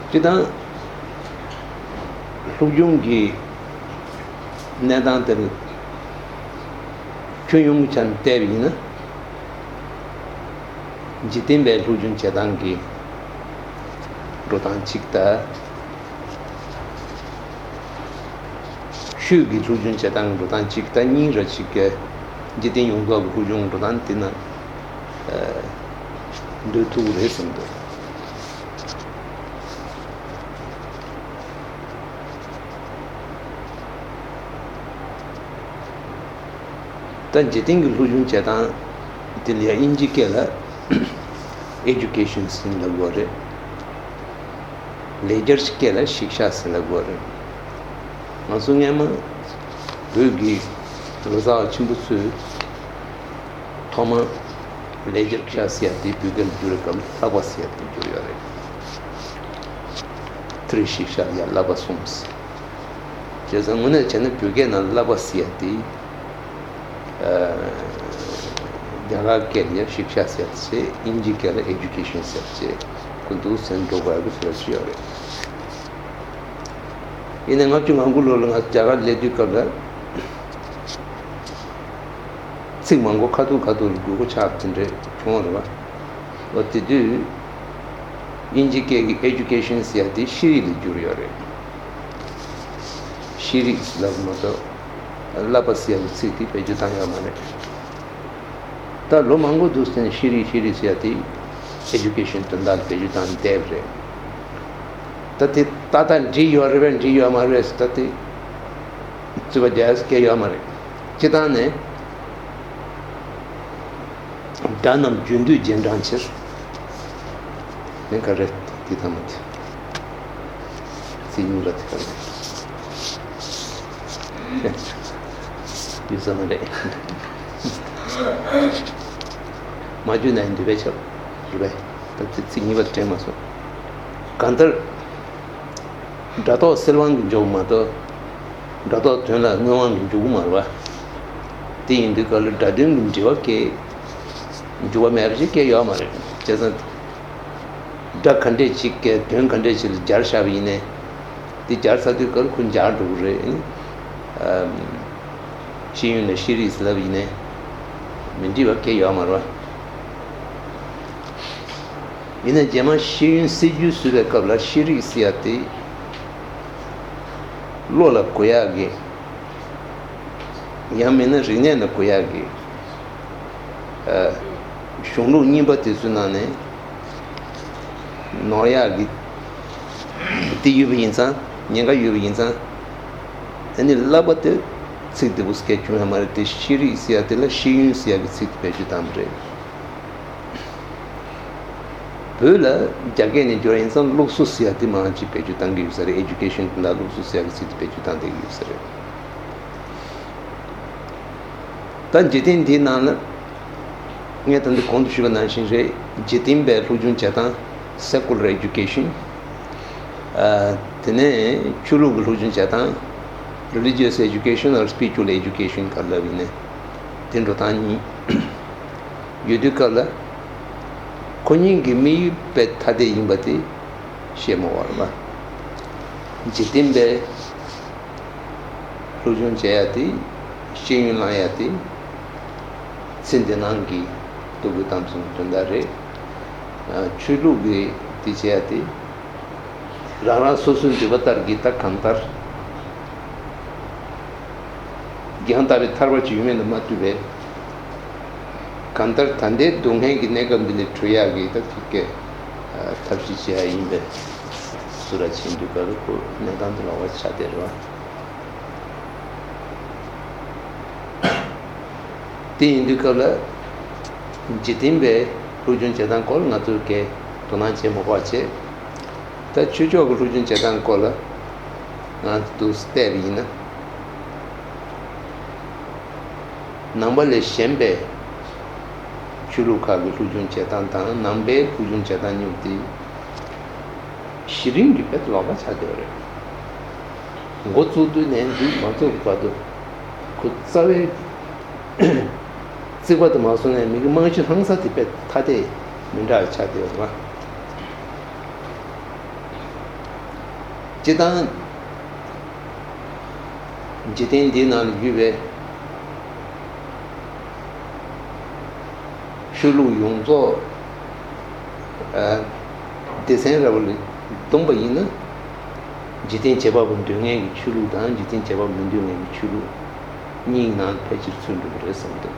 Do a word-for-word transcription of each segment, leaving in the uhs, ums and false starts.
སྤྱིར་བཏང་སློབ་སྦྱོང་གི་གནས་སྟངས་དེར་ཁྱོན་ཡོངས་ཀྱི་ཆ་ནས་བལྟས་པ་ཡིན་ན། འཇིག་རྟེན་པའི་སློབ་སྦྱོང་བྱེད་སྟངས་ཀྱི་འགྲོ་སྟངས་གཅིག་དང་། ཆོས་ཀྱི་སློབ་སྦྱོང་བྱེད་སྟངས་འགྲོ་སྟངས་གཅིག་དང་གཉིས་ར་གཅིག་གི་འཇིག་རྟེན་ཡོངས་རྫོགས་ཀྱི་སློབ་སྦྱོང་འགྲོ་སྟངས་དེ་ན་འདོད་ཐུག་རེད་བསམ་འདུག་ད་འཇིག་རྟེན་གྱི་སློབ་སྦྱོང་བྱེད་སྟངས་དེ་ལ་ཡང་དབྱིན་ཇི་སྐད་ལ་ཨེ་ཌུ་ཀེ་ཤན་ཟེར་ལབ་དགོས་རེད། ལེགས་སྦྱར་སྐད་ལ་ཤིག་ཤ་ཟེར་ལབ་དགོས་རེད། ང་ཚོ་སྔས་མ་བོད་ཀྱི་ལོ་ཙཱ་བ་ཆེན་པོ་ཚོས་ཐོག་མར་ལེགས་སྦྱར་ཤིག་ཤ་ཟེར་ཡ་དེ་བོད་སྐད་ལ་བསྒྱུར་བའི་སྐབས་ལ་བསླབ་པ་ཟེར་ཡ་དེ་བསྒྱུར་ཡོད་རེད། ཐར་ཤིག་ཤ་ཡ་བསླབ་པ་གསུངས་ཟེར། བྱས་ཙང་དངོས་གནས་བྱས་ན་བོད་སྐད་ནང་བསླབ་པ་ཟེར་ཡ་དེ། རྒྱ་གར་སྐད་ལ་ཡང་ཤིག་ཤ་ཟེར་ཚེ་དབྱིན་ཇི་སྐད་ལ་ཨེ་ཌུ་ཀེ་ཤན་ཟེར་ཚེ་ཁོ་འདུག་ཟེར་འགྲོ་དགོས་ཡག་གི་ཚོད་ཅིག་ཡོད་རེད། ཡིན་ནའི་ལྔ་བཅུ་ང་དགུ་ལོ་ལ་ང་རྒྱ་གར་སླེབས་དུས་སྐབས་ལ་ཚིག་མང་པོ་ཁ་ཐུག་ཁ་ཐུག་ལ་དགོས་མཁོ་ཆགས་དེ་འདྲས་བྱུང་བ་རེད་བ། འོ་དེ་དུས་དབྱིན་ཇི་སྐད་ཀྱི་ཨེ་ཌུ་ཀེ་ཤན་ཟེར་ཡ་དེ་ཤེས་རིག་ལ་བསྒྱུར་ཡོད་རེད། ཤེས་རིག་ལབ་མ་གཏོགས་བསླབ་པ་ཟེར་ཡ་གི་ཚིག་དེ་བེད་སྤྱོད་བཏང་ཡོད་མ་རེད། ད་ལོ་མང་པོ་འདུག་ཟེར་ནས་ཤེས་རིག་ཤེས་རིག་ཟེར་ཡ་དེ་ཨེ་ཌུ་ཀེ་ཤན་དོན་དག་ལ་བེད་སྤྱོད་བཏང་ནས་བསྡད་པ་རེད། ད་དེ་ཏག་ཏག་འགྲིག་ཡོད་རེད་པས་འགྲིག་ཡོད་མ་རེད་པས་ད་དེ་རྩོད་པ་རྒྱག་ཡ་སྐད་ཡོད་མ་རེད། སྤྱིར་བཏང་ནས། དགྲ་རྣམས་རྒྱུན་དུ་རྗེས་འབྲང་ཕྱིར། ནི་ག་རེ་དེ་ཐ་མ་དེ། ཚིག་གཉིས་པ་དེ་ག་རེ། ཡོད་ས་མ་རེད། མ་བརྗོད་ན་ཡང་འདོད་པས་ཁྱབ། རེད་པས། ད་ཚིག་ཚིག་གཉིས་པ་དེ་དྲན་མ་སོང་། གང་ལྟར། སྒྲ་རྟོག་སེལ་དབང་གིས་འཇོག་མ་གཏོགས། སྒྲ་རྟོག་དོན་ལ་མངོན་དབང་གིས་འཇོག་གི་མ་རེད་བ། དེ་ཡིན་དུས་སྐབས་ལ་སྒྲ་དོན་གྱི་འབྲེལ་བ་སྐད། འཇུག་པ་མེད་པ་ཞིག་སྐད་ཡོད་མ་རེད། བྱས་ཙང་། སྒྲ་ག་འདྲས་ཅིག་སྐད་དོན་ག་འདྲས་ཅིག་ལ་སྦྱར་བཞག་པ་ཡིན་ནའི། དེ་སྦྱར་ཚར་དུས་སྐབས་ཁོ་འཇགས་འགྲོ་གི་རེད། ཨམ། ཤེས་ཡོན་ལ་ཤེས་རིག་ཟེར་ལབ་ཡིན་ནའི། མི་འགྲིག་པ་སྐད་ཡོད་མ་རེད་བ། ཡིན་ན་རྗེས་མ་ཤེས་ཡོན་སྲིད་བྱུས་བཟོས་པའི་སྐབས་ལ་ཤེས་རིག་ཟེར་ཡ་དེ་བློ་ལ་གོ་ཡག་གི། ཡང་མིན་ན་རིག་གནས་ལ་གོ་ཡག་གི། ཨ། གཞུང་ལུགས་རྙིང་པ་དེ་ཚོའི་ནང་ནས་ནོར་ཡག་གི་དེ་ཡོད་པ་ཡིན་ཙང་ཉེན་ཁ་ཡོད་པ་ཡིན་ཙང་། ཨ་ནི་བསླབ་པ་དེ་ཚིག་བདེ་པོ་སྐད་བྱུང་ཡ་མ་རེད་དེ། ཤེས་རིག་ཟེར་ཡ་དེ་ལ་ཤེས་ཡོན་ཟེར་ཡ་གི་ཚིག་དེ་བེད་སྤྱོད་བཏང་བ་རེད། བོད་ལ་རྒྱ་སྐད་ནས་སྦྱོར་ཡིན་ཙང་སློབ་གསོ་ཟེར་ཡ་དེ་མང་ཆེ་བེད་སྤྱོད་བཏང་གི་ཡོད་ས་རེད། ཨེ་ཌུ་ཀེ་ཤན་དེ་ལ་སློབ་གསོ་ཟེར་ཡ་གི་ཚིག་དེ་བེད་སྤྱོད་བཏང་བསྡད་ཀྱི་ཡོད་ས་རེད། ད་འཇིག་རྟེན་འདིའི་ནང་ལ་ངས་ད་ལྟ་གོང་དུ་ཞུས་པ་ནང་བཞིན་རེད། འཇིག་རྟེན་པའི་སློབ་སྦྱོང་བྱེད་སྟངས་Secular Education། ཨ། དེ་ནས་ཆོས་ལུགས་ཀྱི་སློབ་སྦྱོང་བྱེད་སྟངས་Religious Education or Spiritual Education ག་ལབ་ཡིན་ནའི་དེ་འགྲོ་སྟངས་གཉིས་ཡོད་དུས་སྐབས་ལ། ཁོ་གཉིས་ཀྱི་དམིགས་ཡུལ་དཔེ་ཐ་དད་ཡིན་པ་དེ་ཤེས་མ་དགོས་རེད་པ། འཇིག་རྟེན་པའི་སློབ་སྦྱོང་བྱེད་ཡ་དེ། ཤེས་ཡོན་བླང་ཡ་དེ། ཚེ་འདི་སྣང་གི་ལྟོ་གོས་གཏམ་གསུམ་དོན་དག་རེད། ཨ། ཆོས་ལུགས་ཀྱི་དེ་བྱེད་ཡ་དེ། རང་རང་སོ་སོའི་འདོད་པ་ལྟར་གྱི་ད་གང་ལྟར། རྒྱང་ལྟ་བའི་ཐར་པ་ཅིག་ཡོད་མེད་ལ་མ་ལྟོས་པའི། གང་ལྟར་ད་ལྟའི་སྡུག་བསྔལ་གྱི་གནས་སྐབས་འདི་ལས་གྲོལ་ཡག་གི་ད་ཐུགས་བསྐྱེད་ཐབས་ཤེས་བྱེད་ཡ་ཡིན་པས། ཚུར་ར་ཕྱིན་དུས་སྐབས་ལ་ཁོ་གནས་སྟངས་དེ་ལོག་པ་ཆགས་བསྡད་རེད་བ། དེ་ཡིན་དུས་སྐབས་ལ། འཇིག་རྟེན་པའི་སློབ་སྦྱོང་བྱེད་སྟངས་སྐོར་ང་ཚོས་གས་དོ་སྣང་བྱེད་མ་དགོས་པ་བྱས། ད་ཆོས་ཕྱོགས་ཀྱི་སློབ་སྦྱོང་བྱེད་སྟངས་སྐོར་ལ་ང་ཚོས་བལྟས་པ་ཡིན་ན། ནང་པ་ལས་གཞན་པའི་ཆོས་ལུགས་ཁག་གི་སློབ་སྦྱོང་བྱེད་སྟངས་དང་ནང་པའི་སློབ་སྦྱོང་བྱེད་སྟངས་གཉིས་དེ་གཞི་རིམ་གྱི་དཔེ་ལོགས་པ་ཆགས་བསྡད་པ་རེད། འགོ་བཙུགས་དུས་ནས་འདི་མ་བཙུགས་ཀྱི་བར་དུ་ཁོ་རྩ་བའི་རྩིག་པ་དུ་མ་སོང་ནས་མི་གི་རྨང་གཞི་ལྷང་ས་དེ་དཔེ་ཐ་དད་མི་འདྲ་ཆགས་བསྡད་པ་རེད་པ། སྤྱིར་བཏང་འཇིག་རྟེན་འདིའི་ནང་ལ་ཡོད་པའི་ཆོས་ལུགས་ཡོངས་རྫོགས་སྡེ་ཚན་ར་བ་ལ་བསྡོམས་པ་ཡིན་ན། འཇིག་རྟེན་བྱེད་པ་པོ་འདོད་མཁན་གྱི་ཆོས་ལུགས་དང་འཇིག་རྟེན་བྱེད་པ་པོ་མི་འདོད་མཁན་གྱི་ཆོས་ལུགས་གཉིས་ནང་ཕལ་ཆེར་ཚུད་འགྲོ་གི་རེད་བསམ་འདུག།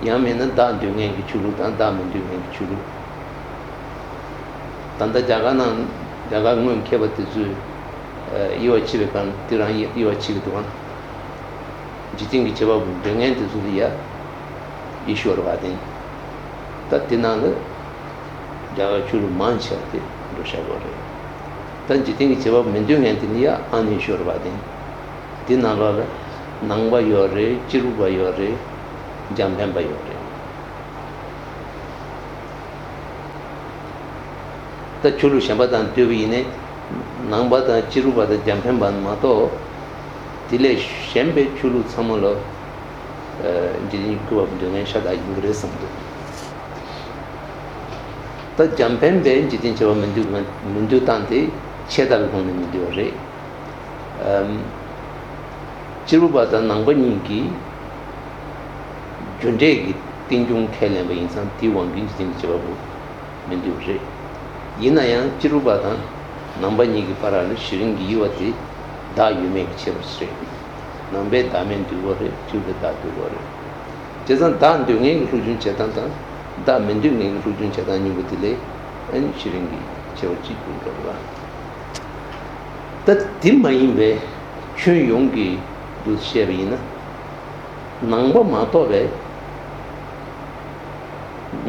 ཡང་མིན་ན་བདག་འདོད་མཁན་གྱི་ཆོས་ལུགས་དང་བདག་མི་འདོད་མཁན་གྱི་ཆོས་ལུགས། ད་ལྟ་རྒྱ་གར་ནང་རྒྱ་གར་སྔོན་མཁས་པ་དེ་ཚོས་དབྱེ་བ་ཕྱེ་བའི་སྒང་དེ་རང་དབྱེ་བ་ཕྱེ་གི་འདུག་ཨང་། འཇིག་རྟེན་གྱི་བྱེད་པ་པོ་འདོད་མཁན་དེ་ཚོ་ལ་ཡ་ཨི་ཤོར་བ་དེ། ད་དེ་ནང་ལ་རྒྱ་གར་ཆོས་ལུགས་མང་ཆེ་བ་དེ་འགྲོ་བཞག་པ་རེད། ད་འཇིག་རྟེན་གྱི་བྱེད་པ་པོ་མི་འདོད་མཁན་དེ་ལ་ཡ་ཨན་ཨི་ཤོར་བ་དེ། དེ་ནང་ལོགས་ལ་ནང་པ་ཡོད་རེད། སྤྱིར་བཏང་པ་ཡོད་རེད། འཇམ་དཔལ་པ་ཡོད་རེད། ད་ཆོས་ལུགས་གཞན་པ་དང་བསྡུར་བ་ཡིན་ནའི་ནང་པ་དང་སྤྱིར་བཏང་པ་དང་འཇམ་དཔལ་པ་མ་གཏོགས། དེ་ལས་གཞན་པའི་ཆོས་ལུགས་ཚང་མ་ལ་འཇིག་རྟེན་གྱི་བྱེད་པ་པོ་འདོད་མཁན་ཤ་སྟག་ཡིན་གྱི་རེད་བསམ་འདུག། ད་འཇམ་དཔལ་པས་འཇིག་རྟེན་བྱེད་པ་མི་འདོད་མི་འདོད་སྟངས་དེ་ཆད་ལྟ་བའི་སྒོ་ནས་མི་འདོད་པ་རེད། ཨམ། སྤྱིར་བཏང་པ་དང་ནང་པ་གཉིས་ཀྱིས་རྒྱུ་འབྲས་ཀྱི་རྟེན་འབྱུང་ཁས་ལེན་པ་ཡིན་ཙང་དེའི་དབང་གིས་འཇིག་རྟེན་གྱི་བྱེད་པ་པོ་མི་འདོད་པ་རེད། ཡིན་ན་ཡང་སྤྱིར་བཏང་པ་དང་ནང་པ་གཉིས་ཀྱི་བར་ལ་གཞི་རིམ་གྱི་དབྱེ་བ་དེ་བདག་ཡོད་མེད་ཀྱི་ཁྱད་པར་ཞིག་རེད། ནང་པས་བདག་མེད་འདོད་ཀྱི་ཡོད་རེད། སྤྱིར་བཏང་བདག་འདོད་ཀྱི་ཡོད་རེད། བྱས་ཙང་བདག་འདོད་མཁན་གྱི་སློབ་སྦྱོང་བྱེད་སྟངས་དང་བདག་མི་འདོད་མཁན་གྱི་སློབ་སྦྱོང་བྱེད་སྟངས་གཉིས་པོ་དེ་ལས་ཨ་ནི་གཞི་རིམ་གྱི་ཁྱད་པར་གཅིག་གྱུར་འགྲོ་གི་རེད། ད་དེ་མ་ཡིན་པའི་ཁྱོན་ཡོངས་ཀྱི་འདུ་བཤད་པ་ཡིན་ན། ནང་པ་མ་གཏོགས་པའི་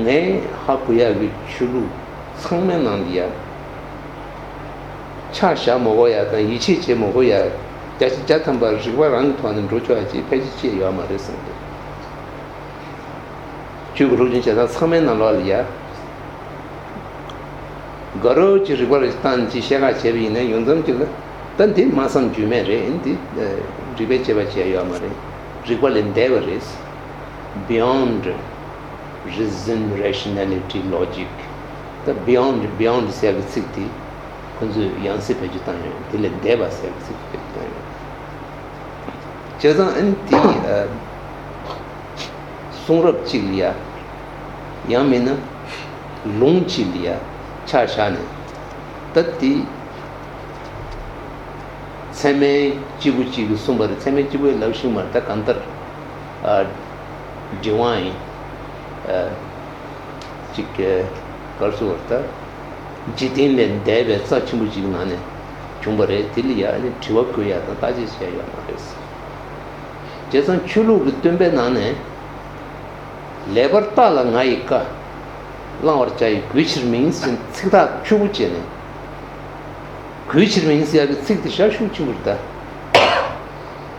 ངས་ཧ་གོ་ཡག་གི་ཆོས་ལུགས་ཚང་མའི་ནང་ལ་ཡ་ཆ་བཞག་མ་དགོས་ཡག་དང་ཡིད་ཆེས་བྱེད་མ་དགོས་ཡག་བརྒྱ་ཆ་བརྒྱ་ཐམ་པ་རིགས་པ་རང་གི་ཐོག་ནས་འགྲོ་ཆོག་ཡག་ཅིག་ཕལ་ཆེར་ཅིག་ཡོད་མ་རེད་བསམ་འདུག། ཆོས་ཀྱི་སློབ་སྦྱོང་བྱེད་སྟངས་ཚང་མའི་ནང་ལོགས་ལ་ཡ། དགའ་རབ་ཀྱི་རིགས་པ་རེ་བཏང་ཅིག་བཤད་ཁ་བྱས་པ་ཡིན་ན་ཡོངས་ཙམ་གྱི་ལ། ད་འདི་སྨྲ་བསམ་བརྗོད་མེད་རེད། འདི་རིགས་པས་དཔྱད་པ་བྱས་ཡོད་མ་རེད། རིགས་པ་ལས་འདས་པ་རེད། Beyond reason, rationality, logic. ད་beyond, beyond ཟེར་བའི་ཚིག་དེ་ཁོ་ཚོས་ཡང་སེ་བེད་སྤྱོད་བཏང་ཡོད། དེ་ལས་འདས་པ་ཟེར་བའི་ཚིག་དེ་བེད་སྤྱོད་བཏང་ཡོད། བྱས་ཙང་ཨ་ནི་དེ་ཨ། གསུང་རབ་གཅིག་ལ་ཡ། ཡང་མིན་ན་ལུང་གཅིག་ལ་ཡ་ཆ་བཞག་ནས། ད་དེ་ཚད་མའི་སྐྱེས་བུ་གཅིག་གིས་གསུངས་པ་རེད། ཚད་མའི་སྐྱེས་བུ་ལབ་ཤིག་མ་རེད། ད་གང་ལྟར་ཨ། ཌི་ཝའིན་ཨ། ཅིག་གི་ག་རེ་ཟེར་བ་རེད། ད་འཇིག་རྟེན་ལས་འདས་པའི་རྩ་ཆེན་པོ་གཅིག་ནང་ནས་བྱུང་བ་རེད། དེ་ལ་ཡ་ནི་དྲི་བ་བཀོད་ཡ་དང་བརྟག་དཔྱད་བྱས་ཡོད་མ་རེད། བྱས་ཙང་ཆོས་ལུགས་ཀྱི་སྟོན་པའི་ནང་ནས་ལེགས་པར་བརྟགས་ལ་ང་ཡི་བཀའ། བླང་བར་བྱ་ཡི་གུས་ཕྱིར་མིན་ཟེར་ཚིག་ཐག་ཆོད་པོ་བྱས་ནས། གུས་ཕྱིར་མིན་ཟེར་ཡ་གི་ཚིག་དེ་ཤ་ཤུགས་ཆེན་པོ་རེད་ད།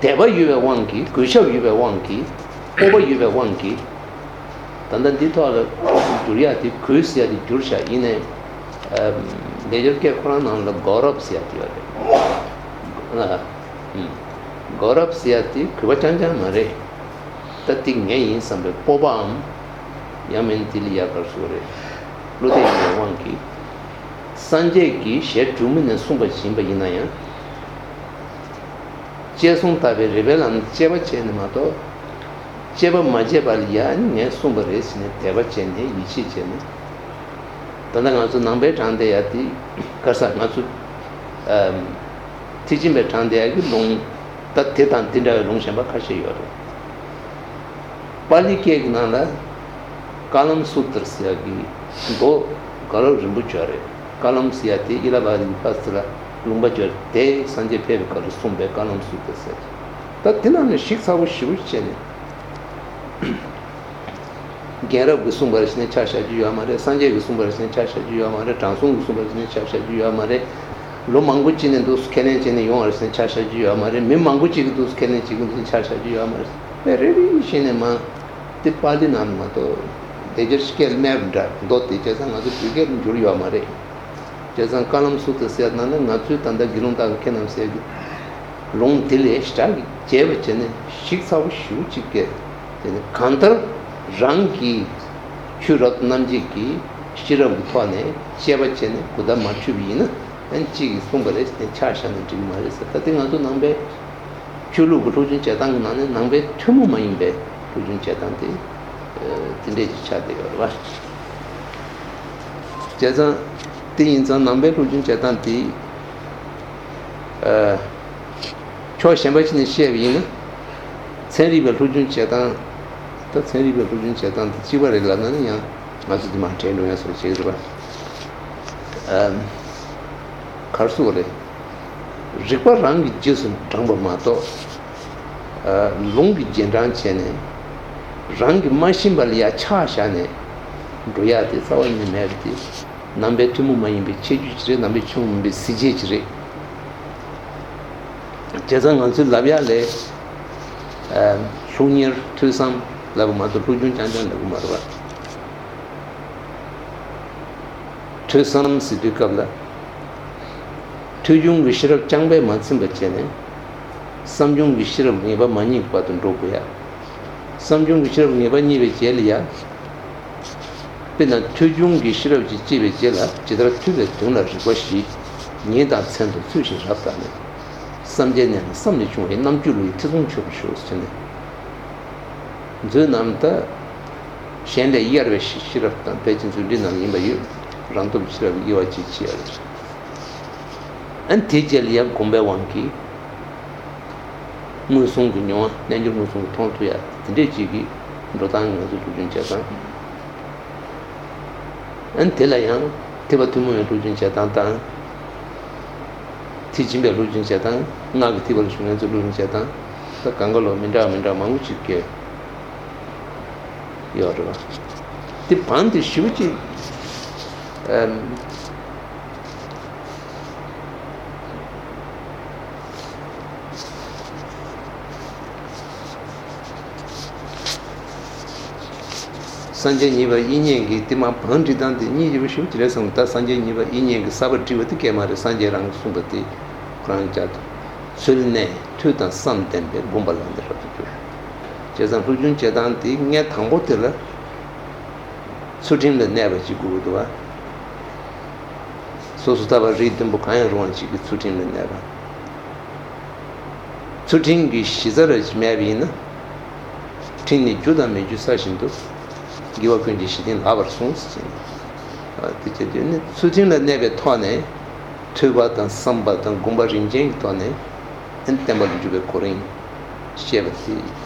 དད་པ་ཡོད་པའི་དབང་གིས། གུས་ཞབས་ཡོད་པའི་དབང་གིས། སྤོབས་པ་ཡོད་པའི་དབང་གིས། ད་ལྟ་འདི་ཐོག་ལ་བསྒྱུར་ཡ་དེ་གུས་ཟེར་ཡ་དེ་བསྒྱུར་བཞག་ཡིན་ནའི། ལེགས་སྦྱར་སྐད་ཁོ་རང་ནང་ལ་གོ་རབ་ཟེར་ཡ་དེ་ཡོད་རེད། གོ་རབ་ཟེར་ཡ་དེ་གུས་པ་རྐྱང་རྐྱང་མ་རེད། ད་དེ་ངའི་ཡིན་བསམ་པའི་སྤོབས་པའམ། ཡང་མིན་དེ་ལ་ཡ་ག་རེ་ཟེར་དགོས་རེད། བློ་གཏད་ཡོད་པའི་དབང་གིས། སངས་རྒྱས་ཀྱིས་ཞལ་དྲུང་མི་ནས་གསུངས་པ་ཞིག་ཡིན་པ་ཡིན་ན་ཡང་། དཔྱད་གསུམ་ལྟ་བའི་རིགས་པའི་ལམ་དཔྱད་པ་བྱས་ནས་མ་གཏོགས། དཔྱད་པ་མ་བྱས་པ་ལ་ཡ་ནི་ངས་གསུངས་པ་རེད་ཟེར་ནས་དད་པ་བྱས་ནས་ཡིད་ཆེས་བྱས་ནས། ད་ལྟ་ང་ཚོ་ནང་པའི་དྲངས་བསྡད་ཡ་དེ་ག་རེ་ཟེར། ང་ཚོ་ཨམ། ཐེག་ཆེན་པའི་དྲངས་བསྡད་ཡ་གི་ལུང་། ད་དེ་དང་དེ་འདྲ་བའི་ལུང་གཞན་པ་ཁ་ཤས་ཡོད་རེད། པཱ་ལི་སྐད་ཀྱི་ནང་ལ་ཀ་ལམ་སུ་ཏྲ་ཟེར་ཡ་གི་མདོ་ག་རབ་རིམ་པ་བརྗོད་རེད། ཀ་ལམ་ཟེར་ཡ་དེ་ཨི་ལ་བ་ལི་ཕ་སི་ལ་ལུང་པ་བརྗོད་དེ་སངས་རྒྱས་ཕེབས་པའི་སྐབས་ལ་གསུངས་པའི་ཀ་ལམ་སུ་ཏྲ་ཟེར། ད་དེ་ནང་ནས་ཞིབ་ཚགས་པོ་ཞེ་པོ་བྱས་ནས། རྒན་རབས་ཀྱིས་གསུངས་པ་རེད་ཟེར་ནས་ཆ་བཞག་རྒྱུ་ཡོད་མ་རེད། སངས་རྒྱས་ཀྱིས་གསུངས་པ་རེད་ཟེར་ནས་ཆ་བཞག་རྒྱུ་ཡོད་མ་རེད། དྲང་སྲོང་གིས་གསུངས་པ་རེད་ཟེར་ནས་ཆ་བཞག་རྒྱུ་ཡོད་མ་རེད། ལོ་མང་པོ་ཅིག་ནས་འདུག་སེ་ཁས་ལེན་བྱས་ནས་ཡོང་བ་རེད་ཟེར་ནས་ཆ་བཞག་རྒྱུ་ཡོད་མ་རེད། མི་མང་པོ་ཅིག་གིས་འདུག་སེ་ཁས་ལེན་བྱེད་ཀྱི་འདུག་ཟེར་ནས་ཆ་བཞག་རྒྱུ་ཡོད་མ་རེད། པས་རེ་རེ་བཞིན་ནས་མ། དེ་པཱ་ལི་ནང་མ་གཏོགས་དེ་ཅར་སྐད་སྨྲས་པ་འདྲ་མདོ་དེ་བྱས་ཙང་ང་ཚོ་བོད་སྐད་འགྱུར་ཡོད་མ་རེད། བྱས་ཙང་ཀ་ལམ་སུ་ཏྲ་ཟེར་ན་ནི་ང་ཚོའི་ད་ལྟ་དགེ་སློང་དག་གི་ཁྱེད་རྣམས་ཟེར་གི་ལུང་དེ་ལས་ཞེ་དྲག་གི་རྒྱས་པ་བྱས་ནས་ཞིབ་ཚགས་པོ་ཞེ་པོ་ཅིག་བཀལ། དེ་ནི་གང་ལྟར་རང་གི་ཆོས་རབ་ཏུ་རྣམ་འབྱེད་ཀྱི་ཤེས་རབ་ཀྱི་ཐོག་ནས་དཔྱད་པ་བྱས་ནས་གོ་བརྡ་མ་འཕྲོད་པ་ཡིན་ན་ཨ་ནི་གཅིག་གིས་གསུངས་པ་རེད་ཟེར་ནས་ཆ་བཞག་ན་འགྲིག་གི་མ་རེད་ཟེར། ད་དེ་ང་ཚོ་ནང་པའི་ཆོས་ལུགས་ཀྱི་སློབ་སྦྱོང་བྱེད་སྟངས་ཀྱི་ནང་ནས་ནང་པའི་ཐུན་མོང་མ་ཡིན་པའི་སློབ་སྦྱོང་བྱེད་སྟངས་དེ་དེ་འདྲས་ཀྱི་ཆགས་བསྡད་ཡོད་རེད་བ། བྱས་ཙང་དེ་ཡིན་ཙང་ནང་པའི་སློབ་སྦྱོང་བྱེད་སྟངས་དེ་ཕྱོགས་གཞན་པ་ཞིག་ནས་བཤད་པ་ཡིན་ན་ཚན་རིག་པའི་སློབ་སྦྱོང་བྱེད་སྟངས། ད་ཚན་རིག་པའི་སློབ་སྦྱོང་བྱེད་སྟངས་དེ་གཅིག་པ་རེད་ལབ་ན་ནི་ཡང་ང་ཚོ་དེ་མ་དྲན་འགྲོ་ཡ་སོགས་བྱེད་ཀྱི་རེད་པ། གར་སོགས་རེད། རིགས་པ་རང་གི་རྗེས་སུ་འབྲངས་པ་མ་གཏོགས། ལུང་གིས་རྗེས་འབྲང་བྱས་ནས་རང་གིས་མ་ཤེས་པ་ལ་ཡ་ཆ་བཞག་ནས་འགྲོ་ཡ་དེ་རྩ་བ་ནས་མེད་པ་དེ་ནང་པའི་ཐུན་མོང་མ་ཡིན་པའི་ཁྱད་ཆོས་ཅིག་རེད། ནང་པའི་ཐུན་མོང་མིན་པའི་གཟི་བརྗིད་ཅིག་རེད། བྱས་ཙང་ང་ཚོས་ལབ་ཡག་ལས། སློབ་གཉེར་ཐོས་བསམ་ལབ་པ་མ་གཏོགས་སློབ་སྦྱོང་རྐྱང་རྐྱང་ལབ་ཀྱི་མ་རེད་པ། ཐོས་བསམ་ཟེར་དུས་སྐབས་ལ། ཐོས་བྱུང་གི་ཤེས་རབ་རྐྱང་པས་མ་ཚིམ་པ་བྱས་ནས། བསམ་བྱུང་གི་ཤེས་རབ་ངེས་པ་མ་རྙེད་བར་དུ་འགྲོ་དགོས་ཡ། བསམ་བྱུང་གི་ཤེས་རབ་ངེས་པ་རྙེད་པའི་རྗེས་ལ་ཡ། དཔེར་ན་ཐོས་བྱུང་གི་ཤེས་རབ་ཀྱིས་དཔྱད་པའི་རྗེས་ལ་ཇི་ལྟར་ཐོས་པའི་དོན་ལ་རིགས་པ་བཞི། ཉིན་དང་མཚན་དུ་ཚུལ་བཞིན་རབ་བརྟགས་ནས། བསམ་བྱའི་གནས་ལ་བསམ་ནས་བྱུང་བའི་རྣམ་དཔྱོད་ལུ་ཡི་ཐེ་ཚོམ་ཆོད་པར་ཞོག་ཟེར་ནས། མཛོད་རྣམས་ད། གཞན་ལས་གཡེར་བའི་ཤེས་ཤེས་རབ་དང་དཔལ་ཆེན་མཛོད་འདི་རྣམས་ཡིན་པ་ཡོད། རང་སྟོབས་ཤེས་རབ་དབྱེ་བ་གཅིག་ཕྱེ་ཡ་རེད། ཨ་ནི་དེའི་རྗེས་ལ་ཡང་སྒོམ་པའི་དབང་གིས། མངོན་སུམ་གྱི་མྱོང་བ་རྣལ་འབྱོར་མངོན་སུམ་གྱིས་མཐོང་ཐུབ་ཡ་དེ་འདྲས་ཅིག་གི་འགྲོ་སྟངས་ང་ཚོ་སློབ་སྦྱོང་བྱེད་སྟངས། ཨ་ནི་དེ་ལ་ཡང་ཐེག་པ་ཐུན་མོང་བའི་སློབ་སྦྱོང་བྱེད་སྟངས་དང་། ཐེག་ཆེན་པའི་སློབ་སྦྱོང་བྱེད་སྟངས། སྔགས་ཀྱི་ཐེག་པ་ལ་ཞུགས་མཁན་ཚོའི་སློབ་སྦྱོང་བྱེད་སྟངས། ད་གང་ག་ལོ་མི་འདྲ་མི་འདྲ་མང་པོ་ཅིག་གི་ཡོད་རེད་བ། དེ་བང་དེ་ཞེ་པོ་ཅིག་ཨམ། སངས་རྒྱས་གཉིས་པ་དབྱིག་གཉེན་གྱིས་དེ་མ་བང་བསྒྲིགས་སྟངས་དེ་གཉིས་ཀྱི་བ་ཞུ་ཅི་རེད་བསམ། ད་སངས་རྒྱས་གཉིས་པ་དབྱིག་གཉེན་གྱིས་གསར་པ་བསྒྲིགས་པ་དེ་སྐད་མ་རེད། སངས་རྒྱས་རང་གིས་གསུངས་པ་དེ་ཁོ་རང་ཅག་ཚུལ་གནས་ཐོས་དང་བསམ་ལྡན་པས་བསྒོམས་པ་ལ་འདི་རབ་ཏུ་གྱུར། བྱས་ཙང་སློབ་སྦྱོང་བྱེད་སྟངས་དེ་ལྔའི་དང་པོ་དེ་ལ་ཚུལ་ཁྲིམས་ལ་གནས་པ་ཅིག་དགོས་ཀྱི་འདུག་བ། སོ་སོ་ལྟ་བ་རིགས་བདུན་པོ་གང་ཡང་རུང་བ་ཅིག་གི་ཚུལ་ཁྲིམས་ལ་གནས་པ། ཚུལ་ཁྲིམས་ཀྱི་གཞི་རྩ་ར་ཅིག་མེད་པ་ཡིན་ན། ཁྲིམས་ནི་རྒྱུ་དང་མི་རྒྱུ་ས་བཞིན་དུ། དགེ་བ་ཀུན་གྱི་གཞི་རྟེན་ལགས་པར་གསུངས་ཟེར། དེ་བྱས་དུས་ནི་ཚུལ་ཁྲིམས་ལ་གནས་པའི་ཐོག་ནས། ཐོས་པ་དང་བསམ་པ་དང་སྒོམ་པ་རིམ་ཅན་གྱི་ཐོག་ནས། བསྟན་པ་ལ་འཇུག་པའི་གོ་རིམ། བཤད་པ་དེ་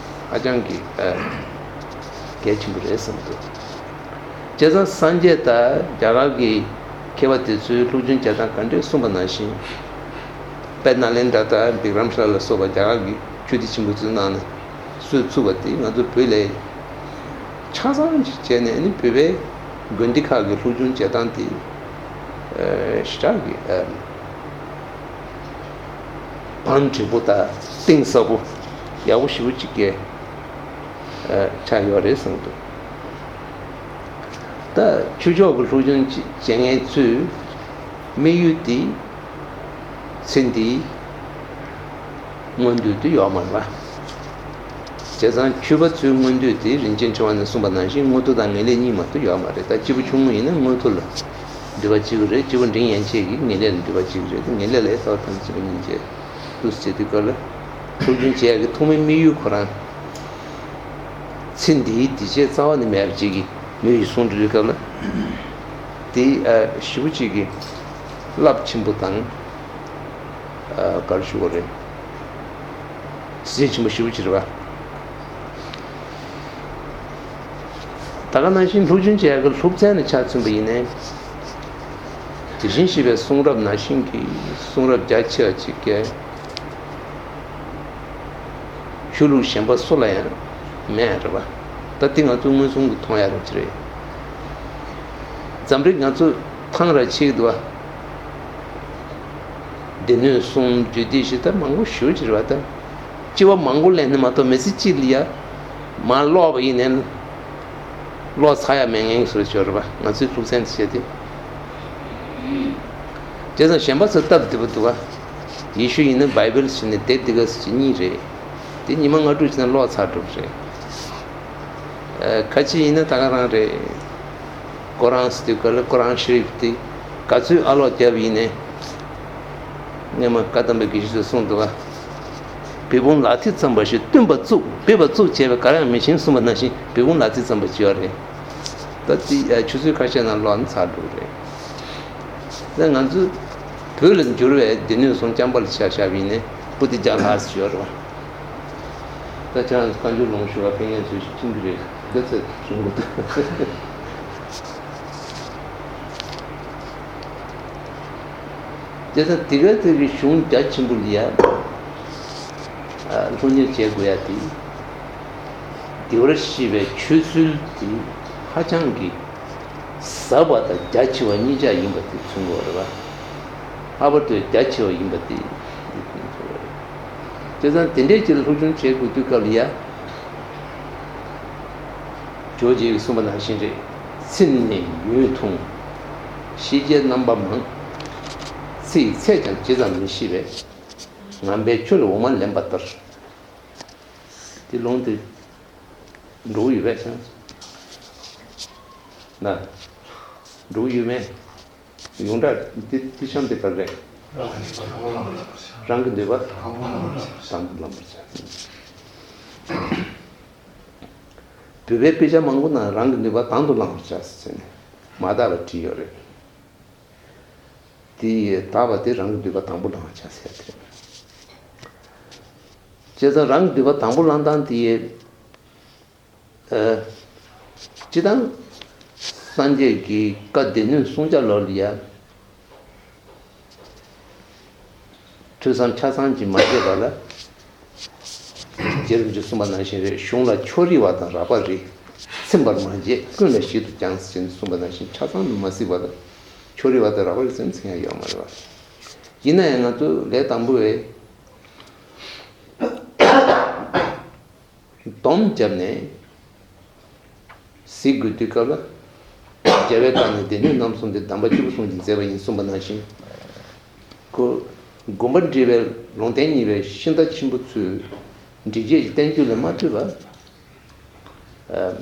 ཧ་ཅང་གི་གལ་ཆེན་པོ་རེད་བསམ་འདུག་བྱས་ཙང་སངས་རྒྱས་དང་རྒྱ་གར་གྱི་མཁས་པ་དེ་ཚོའི་སློབ་སྦྱོང་བྱེད་སྟངས་ག་འདྲས་གསུངས་པ་ནང་བཞིན། དཔལ་ནཱ་ལེནྡྲ་དང་བི་ཀྲམ་ཤཱ་ལ་སོགས་པ་རྒྱ་གར་གྱི་ཆོས་སྡེ་ཆེན་པོ་ཚོའི་ནང་ནས་སྲོལ་ཚུགས་པ་དེ་ང་ཚོ་བོད་ལ་ཆ་ཚང་ཞིག་བྱས་ནས་ནི་བོད་པའི་དགོན་སྡེ་ཁག་གི་སློབ་སྦྱོང་བྱེད་སྟངས་དེ་ཞེ་དྲག་གི་བང་མགྲིན་པོ་དང་གཏིང་ཟབ་པོ་ཡག་པོ་ཞེ་པོ་ཅིག་གི་ཆགས་ཡོད་རེད་བསམ་འདུག་ད་ཆོས་ཕྱོགས་ཀྱི་སློབ་སྦྱོང་ཅིག་བྱེད་མཁན་ཚོས་དམིགས་ཡུལ་དེ་ཚེ་འདིའི་མངོན་འདོད་དེ་ཡོད་མ་རེད་པ། བྱས་ཙང་ཆོས་པ་ཚོའི་མངོན་འདོད་དེ་རིན་ཆེན་ཕྲེང་བ་ནས་གསུངས་པ་ནང་བཞིན་དངོས་མཐོ་དང་ངེས་ལེགས་གཉིས་མ་གཏོགས་ཡོད་མ་རེད། ད་སྐྱེས་བུ་ཆུང་ངུ་ཡིན་ན་དངོས་མཐོ་ལ་འདུས་པ་སྐྱེ་གི་རེད། སྐྱེས་བུ་འབྲིང་ཡན་ཆད་ཀྱིས་ངེས་ལེགས་ལ་འདུས་པ་སྐྱེ་གི་རེད། དེ་ངེས་ལེགས་ལ་ཡང་རྩ་བ་ཐམས་ཅད་པ་སྙིང་རྗེ་འདུག་ཟེར་དུས་སྐབས་ལ་སློབ་སྦྱོང་བྱེད་ཡག་གི་ཐོག་མའི་དམིགས་ཡུལ་ཁོ་རང་ཚེ་འདིའི་འདི་བྱས་རྩ་བ་ནས་མེད་པ་ཅིག་གི་དམིགས་ཡུལ་གསུངས་འགྲོ་དུས་སྐབས་ལ་དེ་ཞེ་པོ་ཅིག་གི་རླབས་ཆེན་པོ་དང་། ག་རེ་ཞུ་དགོས་རེད། གཟི་བརྗིད་ཆེན་པོ་ཞེ་པོ་ཅིག་རེད་པ། ད་ག་ནང་བཞིན་སློབ་སྦྱོང་བྱེད་ཡག་གི་སློབ་ཚན་ལ་ཆ་མཚོན་པ་ཡིན་ནའི། དེ་བཞིན་གཤེགས་པའི་གསུང་རབ་ནང་བཞིན་གྱི་གསུང་རབ་རྒྱ་ཆེ་བ་ཅིག་གི་ཆོས་ལུགས་གཞན་པ་སུ་ལ་ཡང་མེད་རེད་པ། ད་འདི་ང་ཚོ་མངོན་སུམ་གྱིས་མཐོང་ཡག་རེད་ཅི་རེད། འཛམ་གླིང་ང་ཚོ་ཐང་ར་ཆད་ཀྱི་འདུག་བ། སྡེ་སྣོད་གསུམ་རྒྱུད་སྡེ་བཞི་ད་མང་པོ་ཞེ་པོ་ཅིག་རེད་པ་ད། སྐྱེ་བ་མང་པོ་ལེན་ནི་མ་གཏོགས་མི་ཚེ་གཅིག་ལ་ཡ། མར་ཀློག་པ་ཡིན་ནའི་ཀློག་ཚར་ཡ་མེད་མཁན་བཟོ་ཅིག་ཡོད་རེད་པ། ང་ཚོའི་ཐུགས་བསམ་བྱས་ཏེ། བྱས་ཙང་གཞན་པ་ཚོས་སྟབས་བདེ་པོ་འདུག་ག་ཡེ་ཤུ་ཡིན་ན་བྷའི་བྷལ་བྱས་ནས་དེབ་འདི་ག་ཟེར་གྱི་གཉིས་རེད། དེ་ཉི་མ་ལྔ་དྲུག་བྱས་ན་ཀློག་ཚར་འགྲོ་གི་རེད། ཨ། ཁ་ཆེ་ཡིན་ན་ད་ག་རང་རེད། ཀོ་རཱན་ཟེར་དུས་ག་ལ་ཀོ་རཱན་ཤ་རིབ་དེ་ག་ཚོད་ཨ་ཀློག་བརྒྱབ་ཡིན་ནའི། སྔོན་མ་བཀའ་གདམས་པའི་དགེ་བཤེས་ཚོས་གསུངས་འདུག་ག་བི་བུང་ལག་མཐིལ་ཙམ་པ་ཞིག་བཏུམས་པ་བཙུགས། སྦས་པ་བཙུགས་བྱས་པས་གར་ཡང་མི་ཤེས་གསུངས་པ་ནང་བཞིན་བི་བུང་ལག་མཐིལ་ཙམ་པ་ཅིག་ཡོད་རེད། ད་དེ་ཆུ་ཚོད་ཁ་ཤས་ནང་ཀློག་ན་ཚར་འགྲོ་གི་རེད། ད་ང་ཚོའི་བོད་ལ་འགྱུར་བའི་སྡེ་སྣོད་གསུམ་རྐྱང་པ་ལ་ཆ་བཞག་པ་ཡིན་ནའི་པོ་ཏི་བརྒྱ་ལྷག་ཙམ་ཡོད་རེད་པ། ད་ཁྱེད་རང་ཚོ་བཀའ་འགྱུར་ལུང་ཞུ་བ་ཕེབས་མཁན་ཚོས་ཤིག་ཁྲིམས་ཀྱི་རེད། འདི་ཚོ་བྱུང་གི་འདུག་བྱས་ཙང་དེ་ག་ཚོད་ཀྱི་གཞུང་རྒྱ་ཆེན་པོ་ལ་ཡ་ཨ་སློབ་གཉེར་བྱེད་དགོས་ཡ་དེ། བདེ་བར་གཤེགས་པའི་ཆོས་ཚུལ་དེ་ཧ་ཅང་གི་ཟབ་པ་དང་རྒྱ་ཆེ་བ་གཉིས་ཆ་ཡིན་པ་དེ་མཚོན་དགོས་རེད་པ། ལྷག་པར་དུ་རྒྱ་ཆེ་བ་ཡིན་པ་དེ་མཚོན་དགོས་རེད། བྱས་ཙང་དེ་འདྲའི་ཅིག་ལ་སློབ་སྦྱོང་བྱེད་དགོས་དུས་སྐབས་ལ་ཡ། ཇོ་བོ་རྗེས་གསུངས་པ་ནང་བཞིན་རེད། ཚིག་ནི་ཡུན་ཐུང་། ཤེས་བྱའི་རྣམ་པ་མང་། ཚིག་ཚད་ཀྱང་ཇི་ཙམ་མི་ཤེས་པས། ངན་པའི་ཆུ་ལ་འོ་མ་ལེན་པ་ལྟར། དེ་ལུང་དེ་འགྲོ་གི་ཡོད་པས་ཀྱང་། ན། འགྲོ་གི་ཡོད་མེད། ཡོངས་གྲགས་དེ་དེ་གཤམ་དེ་ག་རེད། རང་གི་འདོད་པ་དང་པོ་བླང་བར་བྱ། བོད་པའི་དཔེ་ཆ་མང་པོ་ནང་རང་གི་འདོད་པ་དང་དུ་བླང་བར་བྱ་ཟེར་ནས་མ་དག་པ་བྲིས་ཡོད་རེད། དེ་ཡི་དག་པ་དེ་རང་གི་འདོད་པ་དང་པོ་བླང་བར་བྱ་ཟེར་ཏེ། བྱས་ཙང་རང་གི་འདོད་པ་དང་པོ་བླང་སྟངས་དེ་ཡི། ཨ། སྤྱིར་བཏང་སངས་རྒྱས་ཀྱི་བཀའ་སྡེ་སྣོད་གསུམ་ཆ་ལོག་ལ་ཡ། ཐོས་བསམ་ཆ་ཚང་གིས་མ་བྱས་པ་ལ། རྗེ་རིན་པོ་ཆེས་གསུངས་པ་ནང་བཞིན་རེད། གཞུང་ལ་ཕྱོགས་རིས་པ་དང་རགས་པ་རེ། ཚིམ་པར་མ་བྱེད་ཀུན་ལ་ཞིབ་ཏུ་སྦྱངས་ཟེར་ནས་གསུངས་པ་ནང་བཞིན་ཆ་ཚང་དུ་མ་གཟིགས་པ་ལ། ཕྱོགས་རིས་པ་དང་རགས་པ་རེ་ཟེར་ནས་ཚིག་ཡང་ཡོད་མ་རེད་པ། ཡིན་ན་ཡང་ང་ཚོ་ལས་དང་པོ་བས། སྡོམ་བརྒྱབ་ནས་གཟིགས་དགོས་དུས་སྐབས་ལ། རྒྱལ་བའི་བཀའ་ནི་སྡེ་སྣོད་རྣམ་གསུམ་སྟེ། གདམས་པ་སྐྱེས་བུ་གསུམ་གྱིས་མཛད་པ་ཡིན་གསུངས་པ་ནང་བཞིན། ཁོ་དགོངས་པ་འགྲེལ་བའི་ལུང་བསྟན་གཉིས་པའི་ཤིང་རྟ་ཆེན་པོ་ཚོའི་འགྲེལ་བྱེད་ཀྱི་བསྟན་བཅོས་ལ་མ་ལྟོས་པར། ཨ།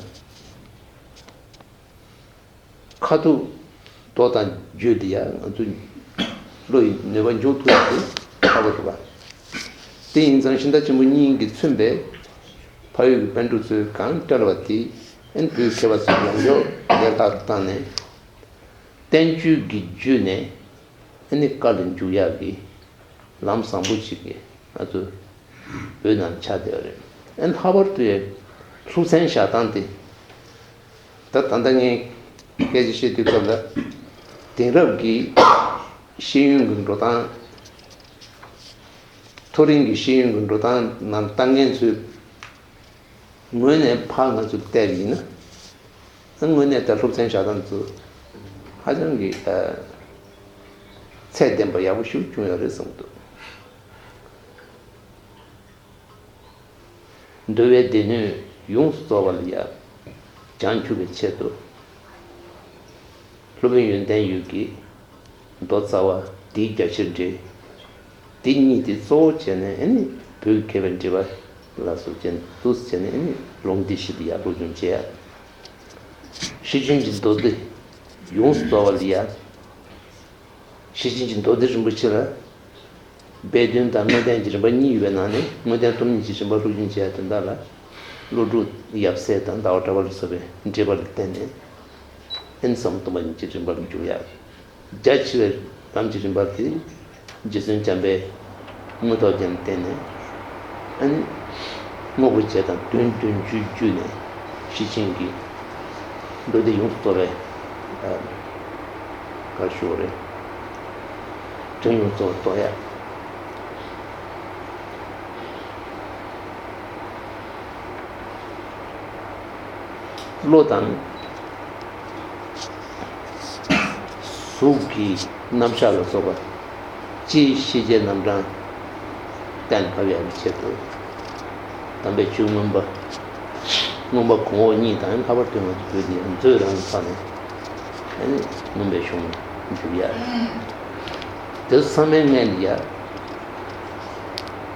ཁ་ཐུག་མདོ་དང་རྒྱུད་འདི་ཡང་ང་ཚོ་བློ་ཡི་ནུས་པ་འབྱུང་ཐུབ་པ་དེ་ཁག་པོ་རེད་པ། དེ་ཡིན་ཙང་ཤིང་རྟ་ཆེན་པོ་གཉིས་ཀྱིས་མཚོན་པའི་ཕ་ཡུལ་གྱི་པཎ་གྲུབ་ཚོས་གང་བཀྲལ་བ་དེ་ཨན་བོད་མཁས་པ་ཚོས་ལམ་ཞོར་ལེགས་ཐག་ཏུ་བཏང་ནས། བསྟན་བཅོས་ཀྱི་བརྒྱུད་ནས་ཨ་ནི་བཀའ་ལ་འཇུག་ཡག་གི་ལམ་བཟང་པོ་ཞིག་གི་ང་ཚོ་བོད་ནང་ཆགས་བསྡད་པ་རེད། ཨ་ནི་ལྷག་པར་དུ་ཡང་སློབ་ཚན་བཞག་སྟངས་དེ། ད་ད་ལྟ་ངས་སྐད་ཆ་བཤད་དུས་སྐབས་ལ། དེང་རབས་ཀྱི་ཤེས་ཡོན་གྱི་འགྲོ་སྟངས། མཐོ་རིམ་གྱི་ཤེས་ཡོན་གྱི་འགྲོ་སྟངས་ནང་ལྟ་མཁན་ཚོས། ངོས་ནས་ཕར་ང་ཚོས་བལྟས་པ་ཡིན་ན། དངོས་གནས་ད་སློབ་ཚན་བཞག་སྟངས་ཚོ་ཧ་ཅང་གི་ཚད་ལྡན་པ་ཡག་པོ་ཞིག་བྱུང་ཡོད་རེད་བསམ་གྱི་འདུག་འདུལ་བའི་སྡེ་སྣོད་ཡོངས་སུ་རྫོགས་པ་ལ་ཡང་བྱང་ཆུབ་པའི་ཆེད་དུ། སློབ་དཔོན་ཡོན་ཏན་འོད་ཀྱིས་མདོ་རྩ་བ་འདིའི་རྒྱ་ཆེར་འགྲེལ། འདི་གཉིས་དེ་གཙོ་བོ་བྱས་ནས་ཨ་ནི་བོད་མཁས་པའི་འགྲེལ་པ་ལ་སོགས་བྱས་ནས་འདུག་སེ་བྱས་ནས་ཨ་ནི་ལུང་འདི་ཞིག་ཏུ་ཡར་སློབ་སྦྱོང་བྱས་ཡ། ཤེར་ཕྱིན་གྱི་མདོ་སྡེ་ཡོངས་སུ་རྫོགས་པ་ལ་ཡ། ཤེར་ཕྱིན་གྱི་མདོ་སྡེ་རིན་པོ་ཆེ་ལ། སྦས་དོན་དང་དངོས་བསྟན་གྱི་རིམ་པ་གཉིས་ཡོད་པའི་ནང་ནས་དངོས་བསྟན་སྟོང་ཉིད་ཀྱི་རིམ་པ་སློབ་སྦྱོང་བྱས་ཡ་དོན་དག་ལ། ཀླུ་སྒྲུབ་ཡབ་སྲས་དང་ཟླ་བ་གྲགས་པ་ལ་སོགས་པའི་འགྲེལ་པ་ལ་བརྟེན་ནས། ཨེན་ཟབ་མོ་སྟོང་པ་ཉིད་ཀྱི་རིམ་པ་ལ་འཇུག་ཡ། རྒྱ་ཆེ་བའི་ལམ་གྱི་རིམ་པ་དེ་རྗེ་བཙུན་བྱམས་པའི་དངོས་ཐོག་ཅན་ལ་བརྟེན་ནས། ཨ་ནི་དངོས་པོ་བྱས་དང་དོན་བདུན་ཅུའི་བརྒྱུད་ནས་ཤེར་ཕྱིན་གྱི་མདོ་སྡེ་ཡོངས་སུ་རྫོགས་པའི་ཨ་ག་ཞུ་བ་རེད། དོན་ཡོངས་སུ་རྫོགས་པ་རྟོགས་ཡ། བློ་དང་གཟུགས་ཀྱི་རྣམ་གཞག་ལ་སོགས་པ་སྤྱིའི་ཤེས་བྱའི་རྣམ་གྲངས་གཏན་ཕབ་ཡག་གི་ཆེད་དུ། དམ་པའི་ཆོས་མངོན་པ་ མངོན་པ་གོང་འོག་གཉིས་དང་ལྷག་པར་དུ་ང་ཚོ་བོད་འདི་མཛོད་རང་གི་ཐོག་ནས་ཨ་ནི་མངོན་པའི་གཞུང་འཇུག་ཡ་རེད། དེ་ཚོ་ཚང་མའི་སྔོན་ལ་ཡ།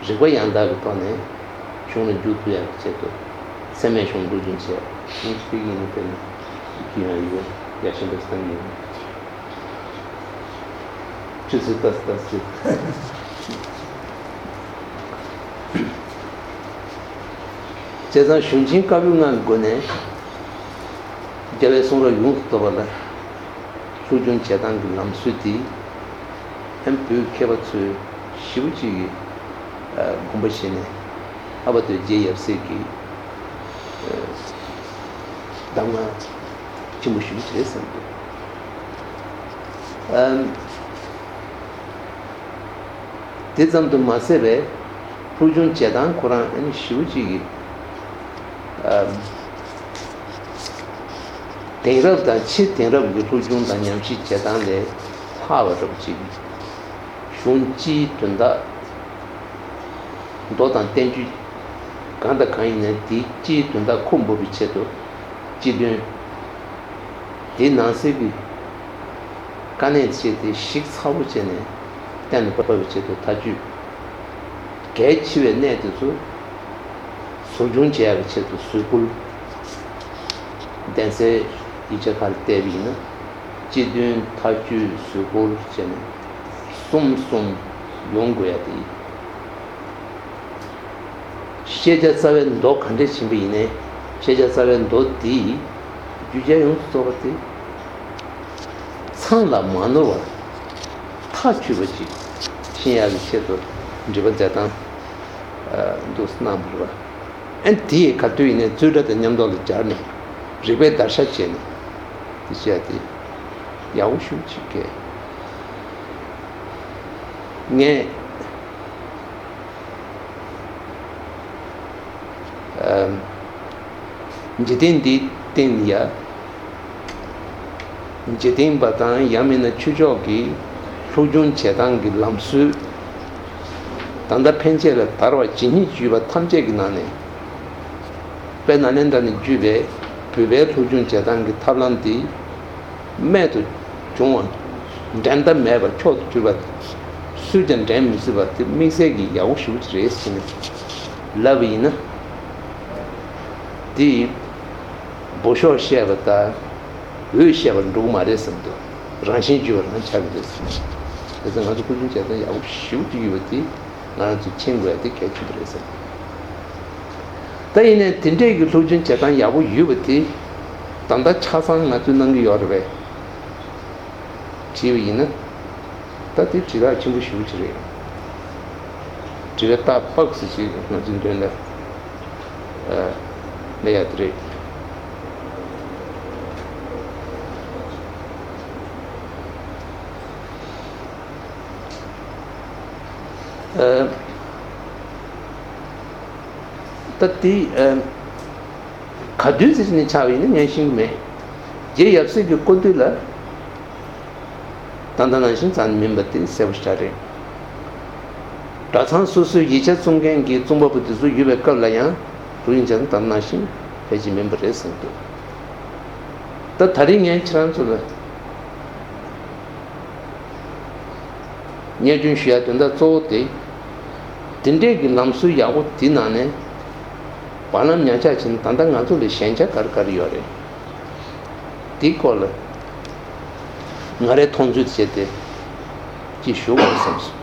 རིགས་པ་ཡང་དག་གི་ཐོག་ནས་གཞུང་ལ་འཇུག་ཐུབ་ཡག་གི་ཆེད་དུ་ཚད་མའི་གཞུང་འཛུགས་སྐྲུན་བྱས། ཨང་ཅི་སྤེལ་ཡིན་ན་དཔེར་ན་ཀི་ཡང་ཡོད། ཡ་ཤན་པའི་སང་ཡིན། ཆུ་ཚོད་ལྟ་ལྟ་ཟེར། བྱས་ཙང་གཞུང་ཆེན་བཀའ་པོད་ལྔ་གི་སྒོ་ནས་རྒྱལ་བའི་གསུང་རབ་ཡོངས་སུ་རྫོགས་པ་ལ། སློབ་སྦྱོང་བྱེད་སྟངས་ཀྱི་ལམ་སྲོལ་དེ་ཨེམ་བོད་མཁས་པ་ཚོས་ཞེ་པོ་ཅིག་གིས་དགོངས་པ་བཞེས་ནས། ལྷག་པར་དུ་རྗེ་ཡབ་སྲས་ཀྱི་གདམས་ངག་ཆེན་པོ་ཞེ་པོ་ཅིག་རེད་བསམ་འདུག་ཨམ། དེ་ཙམ་དུ་མ་ཟད་པའི་སློབ་སྦྱོང་བྱེད་སྟངས་ཁོ་རང་ཨ་ནི་ཞེ་པོ་ཅིག་གིས་ཨམ། དེང་རབས་དང་ཕྱི་དེང་རབས་ཀྱི་སློབ་སྦྱོང་དང་ཉམས་ཞིབ་བྱེད་སྟངས་ལས་ལྷག་པ་འདྲ་པོ་ཅིག་གཞུང་སྤྱིའི་དོན་དག་མདོ་དང་བསྟན་བཅོས་གང་དང་གང་ཡིན་ནའི་དེའི་སྤྱིའི་དོན་དག་ཁོ་འབུབ་པའི་ཆེད་དུ་སྤྱི་དོན། དེའི་ནང་གསེས་ཀྱི་དཀའ་གནད་བྱས་ཏེ་ཞིབ་ཚགས་པོ་བྱས་ནས་གཏན་ལ་ཕབ་པའི་ཆེད་དུ་ཐག་གཅོད། གལ་ཆེ་བའི་གནད་དེ་ཚོ་ཟུར་སྦྱོང་བྱེད་ཡག་གི་ཆེད་དུ་ཟུར་བཀོལ། གདན་སའི་ཡིག་ཆ་ཁག་ལ་བལྟས་པ་ཡིན་ན་སྤྱི་དོན་ཐག་གཅོད་ཟུར་བཀོལ་བྱས་ནས་གསུམ་གསུམ་ཡོང་དགོས་ཡ་དེ་ཡིན། ཤེས་བྱ་རྩ་བའི་མདོ་ག་འདྲས་ཕྱིན་པ་ཡིན་ནའི་ཤེས་བྱ་རྩ་བའི་མདོ་དེའི་རྒྱུ་རྐྱེན་ཡོངས་སུ་རྫོགས་པ་དེ་ཚང་ལ་མ་ནོར་བར་མཐའ་ཆོད་པ་ཅིག་ཤེས་ཡག་གི་ཆེད་དུ་འབྲི་བ་མཛད་སྟངས་འདུག་སེ་གནང་བ་རེད་བ། ཨ་ནི་དེ་ཡི་ག་དུས་ཡིན་ནའི་རྩོད་གྲྭ་དང་མཉམ་དུ་ལ་སྦྱར་ནས་རིགས་པའི་བརྡར་ཤ་བྱས་ནས་དེ་བྱས་ཏེ་ཡག་པོ་ཞེ་པོ་ཅིག་གས། ངས་ཨམ། འཇིག་རྟེན་འདིའི་སྟེང་ལ་ཡ། འཇིག་རྟེན་པ་དང་ཡང་མིན་ན་ཆོས་ཕྱོགས་ཀྱི་སློབ་སྦྱོང་བྱེད་སྟངས་ཀྱི་ལམ་སྲོལ། ད་ལྟ་ཕན་ཆད་ལ་དར་བ་ཇི་སྙེད་ཅིག་ཡོད་པ་ཐམས་ཅད་ཀྱི་ནང་ནས། དཔེར་ན་ལན་གྲངས་ནས་བརྒྱུད་པའི་བོད་པའི་སློབ་སྦྱོང་བྱེད་སྟངས་ཀྱི་ཐབས་ལམ་འདི། རྨད་དུ་བྱུང་བ། འགྲན་ཟླ་མེད་པ་མཆོག་ཏུ་གྱུར་པ། སུས་ཀྱང་འགྲན་མི་སྲིད་པ་དེ་དམིགས་བསལ་གྱི་ཡག་པོ་ཞེ་པོ་ཅིག་རེད་ཟེར་ནས་ལབ་པ་ཡིན་ན། དེ་ཡིས་འབོ་ཤོག་བཤད་པ་དང་འོད་བཤད་པར་འགྲོ་གི་མ་རེད་བསམ་འདུག་རང་བཞིན་བརྗོད་པ་རང་ཆགས་ཀྱི་རེད་ཟེར་ནས། དེ་ཚོ་ང་ཚོ་སློབ་སྦྱོང་བྱེད་སྟངས་ཡག་པོ་ཞེ་པོ་ཅིག་ཡོད་པ་དེ་ང་རང་ཚོས་མཁྱེན་དགོས་ཡ་དེ་གལ་ཆེན་པོ་རེད་བསམ། ད་ཡིན་ནའི་དེ་འདྲས་ཀྱི་སློབ་སྦྱོང་བྱེད་སྟངས་ཡག་པོ་ཡོད་པ་དེ་ད་ལྟ་ཆ་ཚང་ང་ཚོས་གནང་གི་ཡོད་རེད་པས། བྲིས་པ་ཡིན་ན། ད་དེ་དྲིལ་བསྒྲགས་ཆེན་པོ་ཞེ་པོ་ཅིག་རེད། དྲིལ་བསྒྲགས་ཏག་ཏག་ཞིག་ང་ཚོའི་མདུན་ལ་ཨ་སླེབས་ཡ་དེ་རེད། ཨ་ད་དེ་ཨ་ག་དུས་ཟེར་ནས་ཆགས་པ་ཡིན་ན་ངས་ཤེས་ཀྱི་མེད། རྗེ་ཡབ་སྲས་ཀྱི་སྐུ་དུས་ལ། ད་ལྟ་ནང་བཞིན་ཙམ་མིན་པ་དེ་གསལ་པོ་ཞེ་དྲག་རེད། གྲྭ་ཚང་སོ་སོའི་ཡིག་ཆ་བཙུན་མཁན་གྱི་བཙུན་པ་པོ་དེ་ཚོ་ཡོད་པའི་སྐབས་ལ་ཡང་སློབ་སྦྱོང་བྱས་ན་ད་ལྟ་ནང་བཞིན་ཕལ་ཆེར་མིན་པ་རེད་བསམ་འདུག་ད་ད་རིང་ངས་ཁྱེད་རང་ཚོ་ལ་སྙན་སྒྲོན་ཞུ་ཡ་དོན་དག་གཙོ་བོ་དེ། དེ་འདྲས་ཀྱི་ལམ་སྲོལ་ཡག་པོ་དེ་ནང་ནས་བར་ལམ་ཉག་ཆག་ཕྱིན་ད་ལྟ་ང་ཚོ་ལ་ཞན་ཆ་ག་རེ་ག་རེ་ཡོད་རེད། དེའི་སྐོར་ལ་ང་རའི་མཐོང་ཚུལ་བྱས་ཏེ་ཅིག་ཞུ་དགོས་བསམ་སོང་།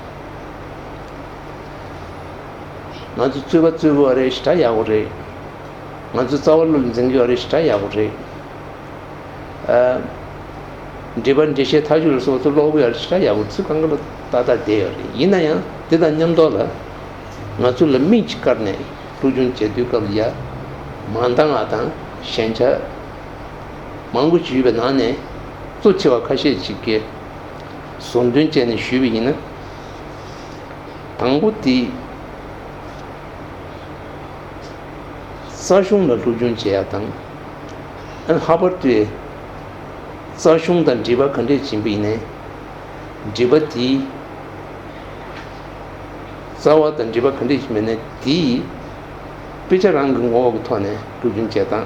ང་ཚོ་རྩོད་པ་རྩོད་དགོས་པ་རེད། ཞེ་དྲག་ཡག་པོ་རེད། ང་ཚོ་རྩ་བ་བློ་ལ་འཛིན་དགོས་པ་རེད། ཞེ་དྲག་ཡག་པོ་རེད། ཨ། འགྲེལ་པ་འགྲེལ་བཤད་མཐའ་དཔྱོད་ལ་སོགས་ཚུར་ཀློག་དགོས་པ་རེད། ཞེ་དྲག་ཡག་པོ་རེད། ཚུར་གང་ག་ལ་ཏག་ཏག་བསྡད་ཡོད་རེད། ཡིན་ན་ཡང་དེ་དང་མཉམ་དུ་ལ་ང་ཚོ་ལ་མིག་ཅིག་བཀར་ནས་སློབ་སྦྱོང་བྱེད་དུས་སྐབས་ལ་ཡ་མ་འདང་བ་དང་ཞན་ཆ་མང་པོ་ཅིག་ཡོད་པའི་ནང་ནས་གཙོ་ཆེ་བ་ཁ་ཤས་ཅིག་གི་ཟུར་འདོན་བྱས་ནས་ཞུས་པ་ཡིན་ན། དང་པོ་དེ་རྩ་གཞུང་ལ་སློབ་སྦྱོང་བྱེད་ཡག་དང་། ཨ་ལྷག་པར་དུ་རྩ་གཞུང་དང་འགྲེལ་པ་ག་འདྲས་ཕྱིན་པ་ཡིན་ནའི་འགྲེལ་པ་དེའི་རྩ་བ་དང་འགྲེལ་པ་ག་འདྲས་ཕྱིན་པ་ཡིན་ནའི་དེའི་ དཔེ་ཆ་རང་གི་ངོ་བོ་གི་ཐོག་ནས་སྒྲུབ་སྦྱོང་བྱེད་སྟངས།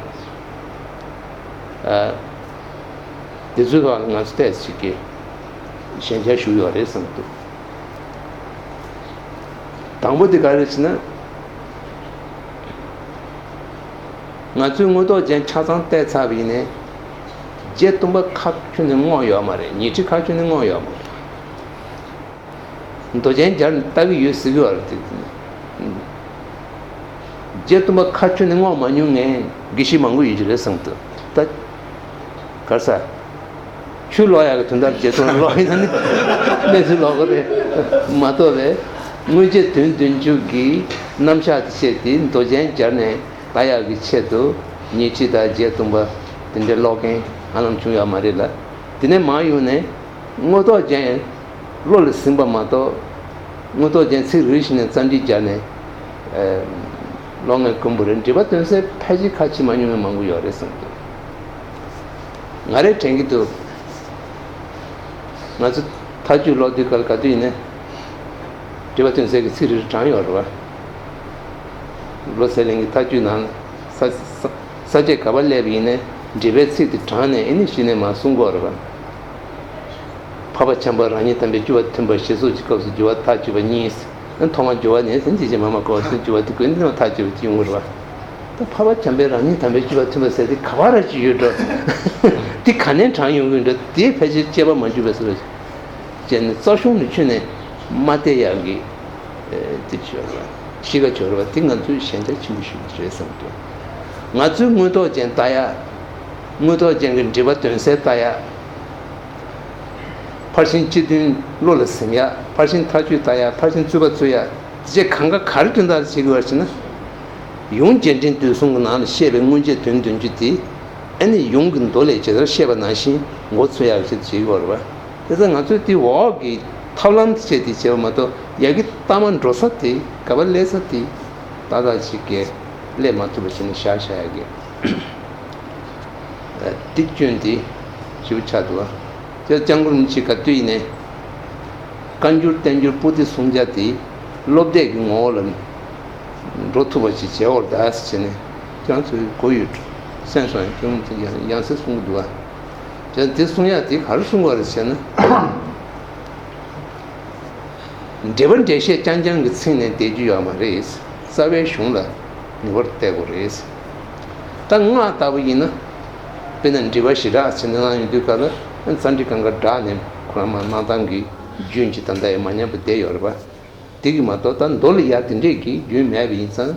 ཨ། དེ་ཚོའི་ཐོག་ལ་ང་ཚོ་ཏོག་ཙམ་ཅིག་གི་ཞན་ཆ་ཞུགས་ཡོད་རེད་བསམ་གྱི་འདུག་དང་པོ་དེ་ག་རེ་ཟེར་ན། ང་ཚོས་དངོས་རྟོགས་ཅན་ཆ་ཚང་བལྟས་ཚར་བ་ཡིན་ནའི། རྗེ་བཙུན་པ་ཁ་ཁྱོན་ནས་བསྔོགས་ཡོད་མ་རེད། ཉི་ཁྲི་ཁ་ཁྱོན་ནས་བསྔོགས་ཡོད་མ་རེད། མདོ་རྒྱན་སྦྱར་ནས་ལྟ་གི་ཡོད་ཟེར་གི་ཡོད་རེད་དེ། རྗེ་བཙུན་པ་ཁ་ཁྱོན་ནས་བསྔོགས་མ་མྱོང་མཁན་དགེ་བཤེས་མང་པོ་ཡོད་ཀྱི་རེད་བསམ་གྱི་འདུག་ད་ག་རེ་ཟེར། ཆོས་ཀློག་ཡག་གི་དོན་དག་རྗེ་བཙུན་ཀློག་ཡིན་ན་ནི་གནས་ཚུལ་ཀློག་གི་རེད་མ་གཏོགས་པས། དངོས་རྗེ་དོན་བདུན་ཅུ་གི་རྣམ་གཞག་དེ་བཤད་དེ་མདོ་རྒྱན་སྦྱར་ནས་ལྟ་ཡག་གི་ཆེད་དུ་ཉི་ཁྲི་དང་རྗེ་བཙུན་པ་དེ་འདྲའི་ཀློག་མཁན་ཧ་ལམ་བྱུང་ཡོད་མ་རེད་ལ། དེ་ནས་མར་ཡོང་ནས་དངོས་རྟོགས་ཅན་བློ་ལ་ཟིན་པ་མ་གཏོགས། དངོས་རྟོགས་ཅན་ཚིག་རེ་རེ་བཞིན་ནས་བརྩམས་ཆོས་སྦྱར་ནས་ཀློག་མཁན་དཀོན་པོ་རེད། འགྲེལ་པ་དོན་གསལ་ཕལ་ཆེར་ཁ་ཕྱེ་མ་མྱོང་མཁན་མང་པོ་ཡོད་རེད་བསམ་གྱི་འདུག་ང་རས་དྲན་གྱི་འདུག་ང་ཚོ་མཐའ་དཔྱོད་ཀློག་དུས་སྐབས་ག་དུས་ཡིན་ནའི་འགྲེལ་པ་དོན་གསལ་གྱི་ཚིག་རེ་རེ་དྲངས་ཡོད་རེད་བ། བློ་གསལ་གླིང་གི་མཐའ་དཔྱོད་ནང་ས་ས་ས་བཅད་ག་པར་སླེབས་པ་ཡིན་ནའི་འགྲེལ་པའི་ཚིག་དེ་དྲངས་ནས་ཨེ་ནི་གཞི་ནས་མར་གསུང་གི་ཡོད་རེད་བ། འཕགས་པ་འཆམ་པ་རང་ཉིད་དམ་པའི་སྤྱོད་པ་མཐུན་པ་ཞེས་སོགས་ཀྱི་སྐབས་སུ་སྦྱོར་བ་མཐའ་དཔྱོད་པ་གཉིས། ཐོག་མར་སྦྱོར་བ་ནས་ཟིན་ཅི་བྱེད་མ་མ་གོ་ཟིན་སྦྱོར་བ་དེ་ཀུན་ནས་མཐའ་དཔྱོད་པ་ཅིག་ཡོང་གི་རེད་བ། ད་འཕགས་པ་འཆམ་པའི་རང་ཉིད་དམ་པའི་སྤྱོད་པ་མཐུན་པ་ཟེར་དེ་ག་བ་ར་ཅིག་ཡོད་འགྲོ། དེ་ག་ནས་དྲངས་ཡོང་གི་འགྲོ། དེ་ཕལ་ཆེར་དཔྱད་པ་མ་འཇུག་པས་ཟེར་བ་ཅིག་བྱས་ནས་རྩ་གཞུང་ནས་ཁྱོན་ནས་མ་བལྟས་ཡག་གི་དེ་ཅིག་ཡོད་རེད་བ། གཤིས་ཀ་ཅིག་ཡོད་རེད་བ། དེ་ང་ཚོས་ཞན་ཆ་ཆེན་པོ་ཞིག་རེད་བསམ་གྱི་འདུག་ང་ཚོས་དངོས་རྟོགས་ཅན་ལྟ་ཡག་དངོས་རྟོགས་ཅན་གྱི་འགྲེལ་པ་དོན་གསལ་ལྟ་ཡག་ཕར་ཕྱིན་སྤྱི་དོན་བློ་ལ་ཟིན་ཡག་ཕར་ཕྱིན་མཐའ་དཔྱོད་ལྟ་ཡག་ཕར་ཕྱིན་རྩོད་པ་རྩོད་ཡག་དེ་བྱས་གང་ག་ག་རེ་དོན་དག་བྱེད་དགོས་པ་ཟེར་ན། ཡོངས་རྒྱས་འབྲིང་བསྡུས་གསུམ་གྱི་ནང་ལ་བཤད་པའི་དངོས་རྗེས་དོན་བདུན་ཅུ་དེ། ཨ་ནི་ཡོངས་ཀྱི་མདོ་ལས་ཇི་ལྟར་བཤད་པ་ནང་བཞིན་མགོ་ཚོས་ཡག་ཆེད་དུ་བྱེད་དགོས་རེད་བ། དེ་ཚོ་ང་ཚོས་དེ་འོག་གི་ཐབས་ལམ་དེ་བྱས་ཏེ་བྱས་པ་མ་གཏོགས་ཡ་གི་ལྟ་མ་འགྲོ་ས་དེ་ག་པར་སླེབས་ས་དེ་ཏག་ཏག་ཅིག་གི་སླེབས་མ་ཐུབ་པ་བྱས་ནས་བཞག་བཞག་ཡག་གི་དེ་སྐྱོན་དེ་ཞེ་པོ་ཆགས་འདུག་བ། དེ་སྐྱབས་མགོན་རིན་པོ་ཆེ་ག་དུས་ཡིན་ནའི་བཀའ་འགྱུར་བསྟན་འགྱུར་པོ་ཏི་གསུམ་ཆ་དེ་སློབ་དེབ་ཀྱི་ངོ་བོ་ལ་འགྲོ་ཐུབ་པ་ཞིག་བྱེད་འོར་གདའ་ཟེར་བྱས་ནས་ཁྱེད་རང་ཚོའི་གོ་ཡོད་སེམས་སོང་ཡང་ཁྱོད་རང་ཚོ་ཡང་ཡང་སེ་གསུང་གི་འདུག་བ། དེ་འདི་གསུང་ཡག་དེ་ག་རེ་གསུང་དགོས་རེད་ཟེར་ན། འགྲེལ་པ་འགྲེལ་བཤད་རྐྱང་རྐྱང་གི་ཚིག་ནས་བསྡད་རྒྱུ་ཡོད་མ་རེད། རྩ་བའི་གཞུང་ལ་ངེས་པར་བལྟ་དགོས་རེད། ད་སྔགས་ལྟ་བུ་ཡིན་ན། དཔེར་ན་འགྲེལ་པ་ཞེ་དྲག་ཟེར་ནས་གནང་ཡོང་དུས་སྐབས་ལ་ཙཱ་འདི་གང་ག་སྦྲགས་ནས་ཁོ་རང་མ་གནང་སྟངས་ཀྱི་རྒྱུན་གྱི་ད་ལྟ་ཡང་མ་ཉམས་པ་བསྡད་ཡོད་རེད་པ། དེ་གི་མ་གཏོགས་ད་མདོ་ལ་ཡ་དེ་འདྲས་ཀྱི་རྒྱུན་མེད་པ་ཡིན་ཙང་།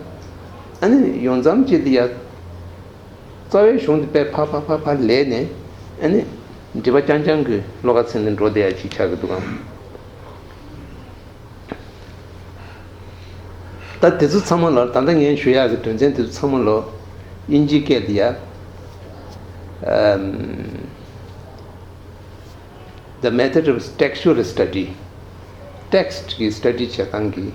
ཨ་ནི་ཡོང་མཚམས་ཅིག་ཏུ་ཡ། རྩ་བའི་གཞུང་དེ་དཔེ་ཕར་ཕར་ཕར་ཕར་ལས་ནས་ཨ་ནི་འགྲེལ་པ་རྐྱང་རྐྱང་གི་བློ་ཁ་ཚིམ་ནས་འགྲོ་བསྡད་ཡ་ཅིག་ཆགས་ཀྱི་འདུག་གམ། ད་དེ་ཚོ་ཚང་མ་ལ་ད་ལྟ་ངས་ཞུ་ཡག་གི་དོན་ཚན་དེ་ཚོ་ཚང་མ་ལ་དབྱིན་ཇིའི་སྐད་དུ་ཡ། ཨམ། The method of textual study. Text གི་study བྱེད་སྟངས་ཀྱི་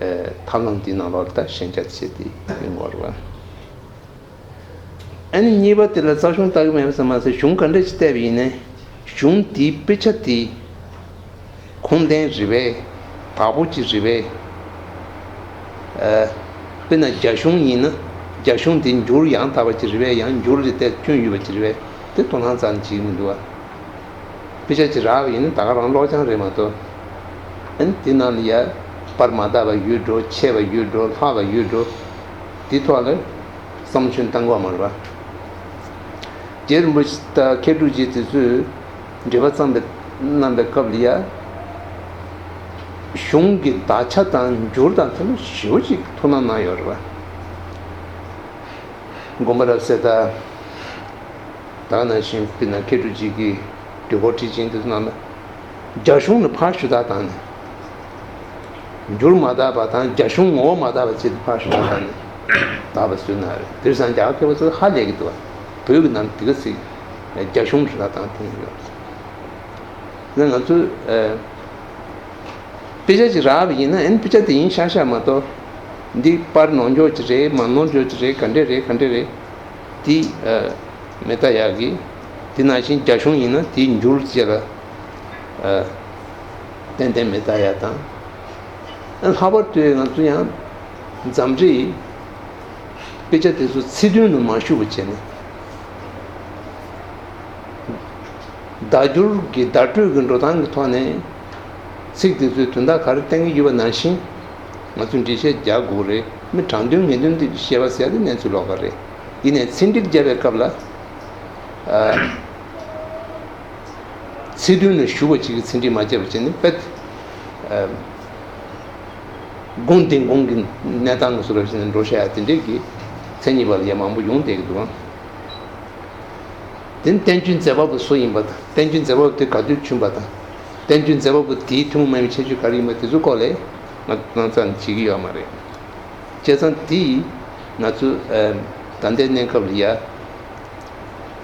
ཨ་ཐབས་ལམ་དེའི་ནང་ལོགས་ལ་ད་ཞན་ཆ་བྱས་ཏེ་ཡོང་གི་ཡོད་རེད་བ། ཨ་ནི་གཉིས་པ་དེ་ལ་རྩ་གཞུང་ལྟ་གི་མེད་པ་ཙམ་མ་ཟད་གཞུང་ག་འདྲ་ཞིག་བལྟས་པ་ཡིན་ནའི་གཞུང་དེའི་དཔེ་ཆ་དེ་ཁུངས་ལྡན་རེད་པས། དག་པོ་ཅིག་རེད་པས། ཨ། དཔེར་ན་རྒྱ་གཞུང་ཡིན་ན་རྒྱ་གཞུང་དེ་འགྱུར་ཡང་དག་པ་ཅིག་རེད་པས། ཡང་འགྱུར་ལས་ཏེ་སྐྱོན་ཡོད་པ་ཅིག་རེད་པས། དེ་དོ་སྣང་རྩ་ནས་བྱེད་ཀྱི་མི་འདུག་བ། དཔེ་ཆ་ཅིག་རག་པ་ཡིན་ན་ད་ག་རང་ཀློག་སྦྱང་རེད་མ་གཏོགས། ཨ་ནི་དེ་ནང་ལ་ཡ་པར་མ་དག་པ་ཡོད་འགྲོ། ཆད་པ་ཡོད་འགྲོ། ལྷག་པ་ཡོད་འགྲོ། དེ་ཐོག་ལ་བསམ་བློ་བཏང་དགོས་མ་རེད་པ། རྗེ་རིན་པོ་ཆེ་དང་མཁས་གྲུབ་རྗེ་དེ་ཚོས་འགྲེལ་པ་བརྩམས་པའི་གནང་པའི་སྐབས་ལ་ཡ། གཞུང་གི་དག་ཆ་དང་འགྱུར་དང་དེ་ལ་ཞེ་པོ་ཅིག་ཐུགས་སྣང་གནང་ཡོད་རེད་པ། དགོངས་པ་རབ་གསལ་དང་། ད་ག་ནང་བཞིན་དཔེར་ན་མཁས་གྲུབ་རྗེ་གིས་འདོད་ཁོག་ཁྲིད་ཆེན་དུ་གནང་ན། རྒྱ་གཞུང་ནི་ཕར་ཞུ་དག་བཏང་ནས། འགྱུར་མ་དག་པ་དང་རྒྱ་གཞུང་ངོ་བོ་མ་དག་པ་བྱས་ཏེ་ཕར་ཞུ་དག་བཏང་ནས་དག་པ་བཟོས་གནང་རེད། དེང་སང་རྒྱ་གར་མཁས་པ་ཚོ་ཧ་ལས་ཀྱི་འདུག་བ། བོད་ཀྱི་ནང་དེ་ག་ཚིག་རྒྱ་གཞུང་ཞུ་དག་བཏང་དེ་ཡོད་རེད། ང་ཚོས་ཨ། དཔེ་ཆ་ཅིག་རག་པ་ཡིན་ན་ཨ་ནི་དཔེ་ཆ་དེ་ཡིན་ཤག་ཤག་མ་གཏོགས། འདི་པར་ནོར་འཇོག་ཅིག་རེད། མ་ནོར་འཇོག་ཅིག་རེད། ག་འདྲས་རེད། ག་འདྲས་རེད། དེ་ཨ། མི་ལྟ་ཡག་གི། དེ་ནང་བཞིན་རྒྱ་གཞུང་ཡིན་ན་དེའི་འགྱུར་བཅས་ལ་ཨ། ཏན་ཏན་མི་ལྟ་ཡག་དང་། ཨ། ལྷག་པར་དུ་ང་ཚོ་ཡང་འཛམ་གླིང་ དཔེ་ཆ་དེ་ཚོ་ཚིག་དོན་ལ་མ་ཞུགས་པ་བྱས་ནས། བརྡ་སྦྱོར་གྱི་བརྡ་སྤྲོད་ཀྱི་འགྲོ་སྟངས་ཀྱི་ཐོག་ནས་ཚིག་དེ་ཚོའི་དོན་དག་ག་རེ་བསྟན་གྱི་ཡོད་པ་ནང་བཞིན་ང་ཚོས་འགྲེལ་བཤད་རྒྱག་དགོས་རེད། མི་དྲང་དོན་ངེས་དོན་དེ་བཤད་པ་ཟེར་ཡ་དེ་གནས་ཚུལ་ལོགས་ཀ་རེད། ཡིན་ནའི་ཚིག་འགྲེལ་བརྒྱབ་པའི་སྐབས་ལ། ཨ། ཚིག་དོན་ལ་ཞུགས་པ་ཅིག་གིས་ཚིག་འགྲེལ་མ་བྱས་པ་བྱས་ནས་དཔེ། ཨ། དགོངས་ཏེ་དགོངས་ཀྱི་གནས་སྟངས་ཀྱི་བཟོ་འདྲ་བྱས་ནས་འགྲོ་བཤད་ཡ་དེ་འདྲས་ཀྱི་མཚན་ཉིད་པ་ལ་ཡ་མང་པོ་ཡོང་བསྡད་ཀྱི་འདུག་ཨང་། དེ་ནི་བསྟན་བཅོས་མཛད་པ་པོ་སུ་ཡིན་པ་དང་བསྟན་བཅོས་མཛད་པ་པོ་དེ་ག་དུས་བྱོན་པ་དང་། བསྟན་བཅོས་མཛད་པ་པོ་དེའི་ཐུན་མོང་མ་ཡིན་པའི་ཁྱད་ཆོས་ག་རེ་ཡིན་པ་དེ་ཚོ་སྐོར་ལ་ང་ཚོ་ནང་ཚང་བྱེད་ཀྱི་ཡོད་མ་རེད། བྱས་ཙང་དེ་ཡིས་ང་ཚོ་ཨ་ད་ལྟའི་གནས་སྐབས་ལ་ཡ།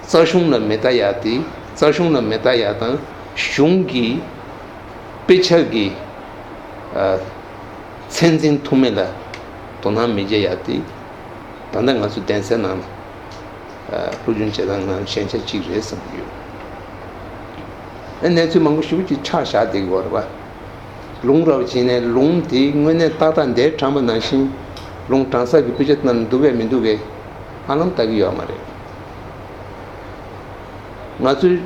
རྩ་གཞུང་ལ་མི་ལྟ་ཡ་དེ་རྩ་གཞུང་ལ་མི་ལྟ་ཡ་དང་གཞུང་གི་དཔེ་ཆ་གི་ཨ་ཚད་འཛིན་ཐུབ་མིན་ལ་དོ་སྣང་མི་བྱེད་ཡ་དེ་ད་ལྟ་ང་ཚོ་གདན་སའི་ནང་ལ་ཨ་སློབ་སྦྱོང་བྱེད་སྟངས་ནང་ཞན་ཆ་གཅིག་རེད་བསམ་གྱི་ཡོད། ཨ་གནས་ཚུལ་མང་པོ་ཞེ་པོ་ཅིག་ཆགས་བཞག་བསྡད་ཀྱི་ཡོད་རེད་པ། ལུང་ར་བ་བྱས་ནས་ལུང་དེ་དངོས་གནས་ཏག་ཏག་འདིར་དྲངས་པ་ནང་བཞིན་ལུང་དྲངས་ས་གི་དཔེ་ཆ་ནང་འདུག་གས་མི་འདུག་གས་ཧ་ལམ་ལྟ་གི་ཡོད་མ་རེད། ང་ཚོའི་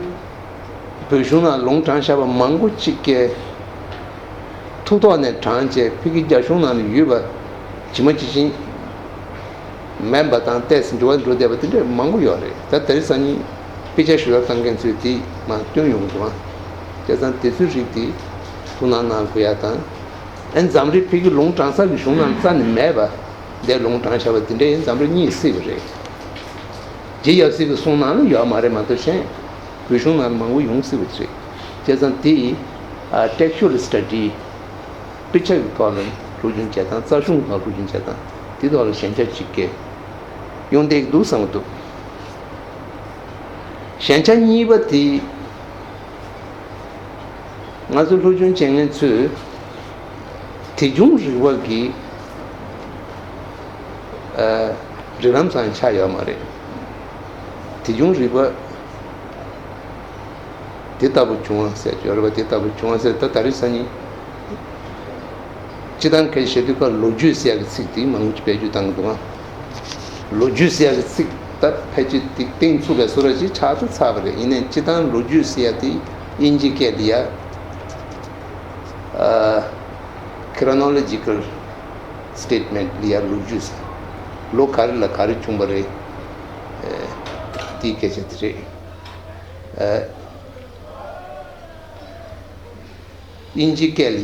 བོད་གཞུང་ནང་ལུང་དྲངས་བཞག་པ་མང་པོ་ཅིག་གས་ཐུགས་ཐོག་ནས་དྲངས་བྱས་ཕ་གི་རྒྱ་གཞུང་ནང་ལ་ཡོད་པ་ཇི་མ་ཇི་བཞིན་མིན་པ་དང་ཏོག་ཙམ་འགྱུར་བ་འགྲོ་བསྡད་པ་དེ་འདྲ་མང་པོ་ཡོད་རེད། ད་དེ་རིང་སང་ཉིན་དཔེ་ཆ་ཞུ་དག་བཏང་མཁན་ཚོས་དེ་མར་བཏོན་ཡོང་གི་འདུག་ཨང་། བྱས་ཙང་དེ་ཚོའི་རིགས་དེ་ཐུགས་སྣང་གནང་དགོས་ཡ་དང་། ཨ་ནི་འཛམ་རིག་ཕ་གི་ལུང་དྲངས་ས་གི་གཞུང་ནང་རྩ་ནས་མེད་པ་འདིར་ལུང་དྲངས་བཞག་པ་དེ་འདྲ་ཡིན་འཛམ་རིག་རྙེད་སྲིད་པ་རེད། རྗེ་ཡབ་སྲས་ཀྱི་གསུང་ནང་ལ་ཡོད་མ་རེད་མ་གཏོགས་གཞན་བོད་གཞུང་ནང་ལ་མང་པོ་ཡོང་སྲིད་པ་རེད། བྱས་ཙང་དེ་ཡི་ཨ་textual study དཔེ་ཆ་གི་ཐོག་ལ་སློབ་སྦྱོང་བྱེད་སྟངས་རྩ་གཞུང་ཐོག་སློབ་སྦྱོང་བྱེད་སྟངས་དེ་ཐོག་ལ་ཞན་ཆ་གཅིག་གས་ཡོང་བསྡད་ཀྱི་འདུག་བསམ་གྱི་འདུག་ཞན་ཆ་གཉིས་པ་དེ། ང་ཚོ་སློབ་སྦྱོང་བྱེད་མཁན་ཚོས་དེ་བྱུང་རིག་པ་གི་ཨ་རིགས་ལམ་ཙམ་ཆགས་ཡོད་མ་རེད། དེ་བྱུང་རིག་པ་དེ་ལྟ་བུ་བྱུང་བ་ཟེར་ཡོད་རེད་པ། དེ་ལྟ་བུ་བྱུང་བ་ཟེར་ད་ད་རེས་སང་ཉིན། སྤྱིར་བཏང་སྐད་ཆ་བཤད་དུས་ཀ་ལོ་རྒྱུས་ཟེར་ཡག་གི་ཚིག་དེ་མང་པོ་ཅིག་བེད་སྤྱོད་བཏང་གི་འདུག་ཨ། ལོ་རྒྱུས་ཟེར་ཡག་གི་ཚིག་ད་ཕལ་ཆེར་དེ་གཏིང་ཚུགས་པའི་བཟོ་འདྲ་ཅིག་ཆགས་ཚར་ཚར་བ་རེད། ཡིན་ནའི་སྤྱིར་བཏང་ལོ་རྒྱུས་ཟེར་ཡག་དེ་དབྱིན་ཇི་སྐད་དུ་ཡ་ཨ་chronological statement ལ་ཡ་ལོ་རྒྱུས་ཟེར། ལོ་ག་རེ་ལ་ག་རེ་བྱུང་བ་རེད། ཨ་དེའི་སྐད་ཆ་དེ་རེད། ཨ། དབྱིན་ཇི་སྐད་ལ་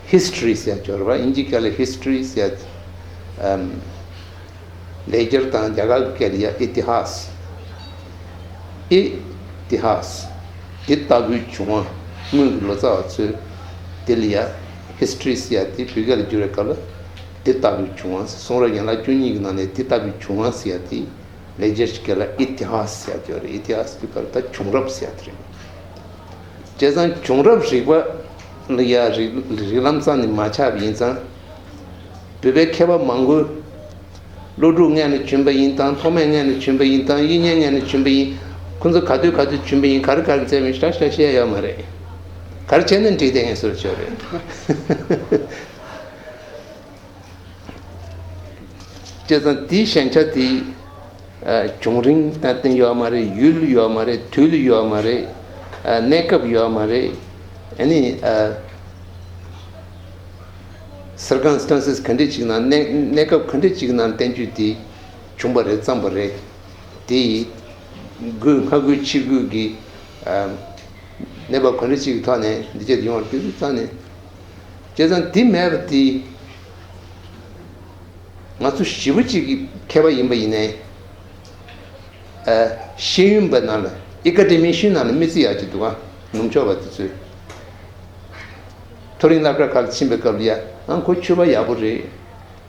ཡ་history ཟེར་ཡ་ཅིག་ཡོད་རེད་པ། དབྱིན་ཇི་སྐད་ལ་history ཟེར་ཡ། ཨམ། ལེགས་སྦྱར་དང་རྒྱ་གར་གྱི་སྐད་ལ་ཡ་ཨི་ཏི་ཧཱས། ཨི་ཏི་ཧཱས། དེ་ལྟ་བུའི་བྱུང་བ། སྔོན་གྱི་ལོ་ཙཱ་བ་ཚོས་དེ་ལ་ཡ་history ཟེར་ཡ་དེ་བོད་སྐད་ལ་བསྒྱུར་བའི་སྐབས་ལ་དེ་ལྟ་བུའི་བྱུང་བ། གསུང་རབ་ཡན་ལག་བཅུ་གཉིས་ཀྱི་ནང་ནས་དེ་ལྟ་བུའི་བྱུང་བ་ཟེར་ཡ་དེ། ལེགས་སྦྱར་གྱི་སྐད་ལ་ཨི་ཏི་ཧཱས་ཟེར་ཡ་དེ་ཡོད་རེད། ཨི་ཏི་ཧཱས་དེ་ག་ལ་ད་བྱུང་རབས་ཟེར་ཡ་དེ་རེད། བྱས་ཙང་བྱུང་རབས་རིག་པ་ལ་ཡ་རིགས་རིགས་ལམ་རྩ་ནས་མ་ཆགས་པ་ཡིན་ཙང་། བོད་པའི་མཁས་པ་མང་པོས་ཀླུ་སྒྲུབ་སྔོན་ནས་བྱོན་པ་ཡིན་དང་ཐོགས་མེད་སྔོན་ནས་བྱོན་པ་ཡིན་དང་དབྱིག་གཉེན་སྔོན་ནས་བྱོན་པ་ཡིན། ཁོ་ཚོ་ག་དུས་ག་དུས་བྱོན་པ་ཡིན། ག་རེ་ག་རེ་མཛད་པ་ཡིན་ཞེ་དྲག་ཞེ་དྲག་བཤད་ཡ་ཡོད་མ་རེད། ག་རེ་བྱས་ནས་འགྲིག་བསྡད་མཁན་བཟོ་འདྲ་ཅིག་ཡོད་རེད། བྱས་ཙང་དེའི་ཞན་ཆ་དེ་ཨ་བྱུང་རིམ་ལ་བརྟེན་ཡོད་མ་རེད། ཡུལ་ཡོད་མ་རེད། དུས་ཡོད་མ་རེད། ཨ་གནས་སྐབས་ཡོད་མ་རེད། ཨ་ནི་ཨ་circumstances ག་འདྲ་ཅིག་ནང་གནས་གནས་སྐབས་ག་འདྲ་ཅིག་ནང་བསྟན་བཅོས་དེ་བྱུང་བ་རེད་བརྩམས་པ་རེད། དེ་ཡི་སྒོས་སྔ་རྒོལ་ཕྱི་རྒོལ་གྱི་ཨ་གནས་བབ་ག་འདྲ་ཅིག་གི་ཐོག་ནས་འདི་སྐད་ཡོང་བར་སྐུལ་འདེད་བཏང་ནས། བྱས་ཙང་དེ་མེད་པ་དེ། ང་ཚོ་ཞེ་པོ་ཅིག་གི་མཁས་པ་ཡིན་པ་ཡིན་ནའི། ཨ་ཤེས་ཡོན་པ་ནང་ལ་ཨེ་ཀ་ཌེ་མི་ཤན་ནང་ལ་མི་བརྩི་ཡག་ཅིག་འདུག་ག་ནུབ་ཕྱོགས་པ་དེ་ཚོས། མཐོ་རིམ་སློབ་གྲྭ་ཁག་ལ་ཕྱིན་པའི་སྐབས་ལ་ཡ་ཨང་ཁོ་ཆོས་པ་ཡག་པོ་རེད།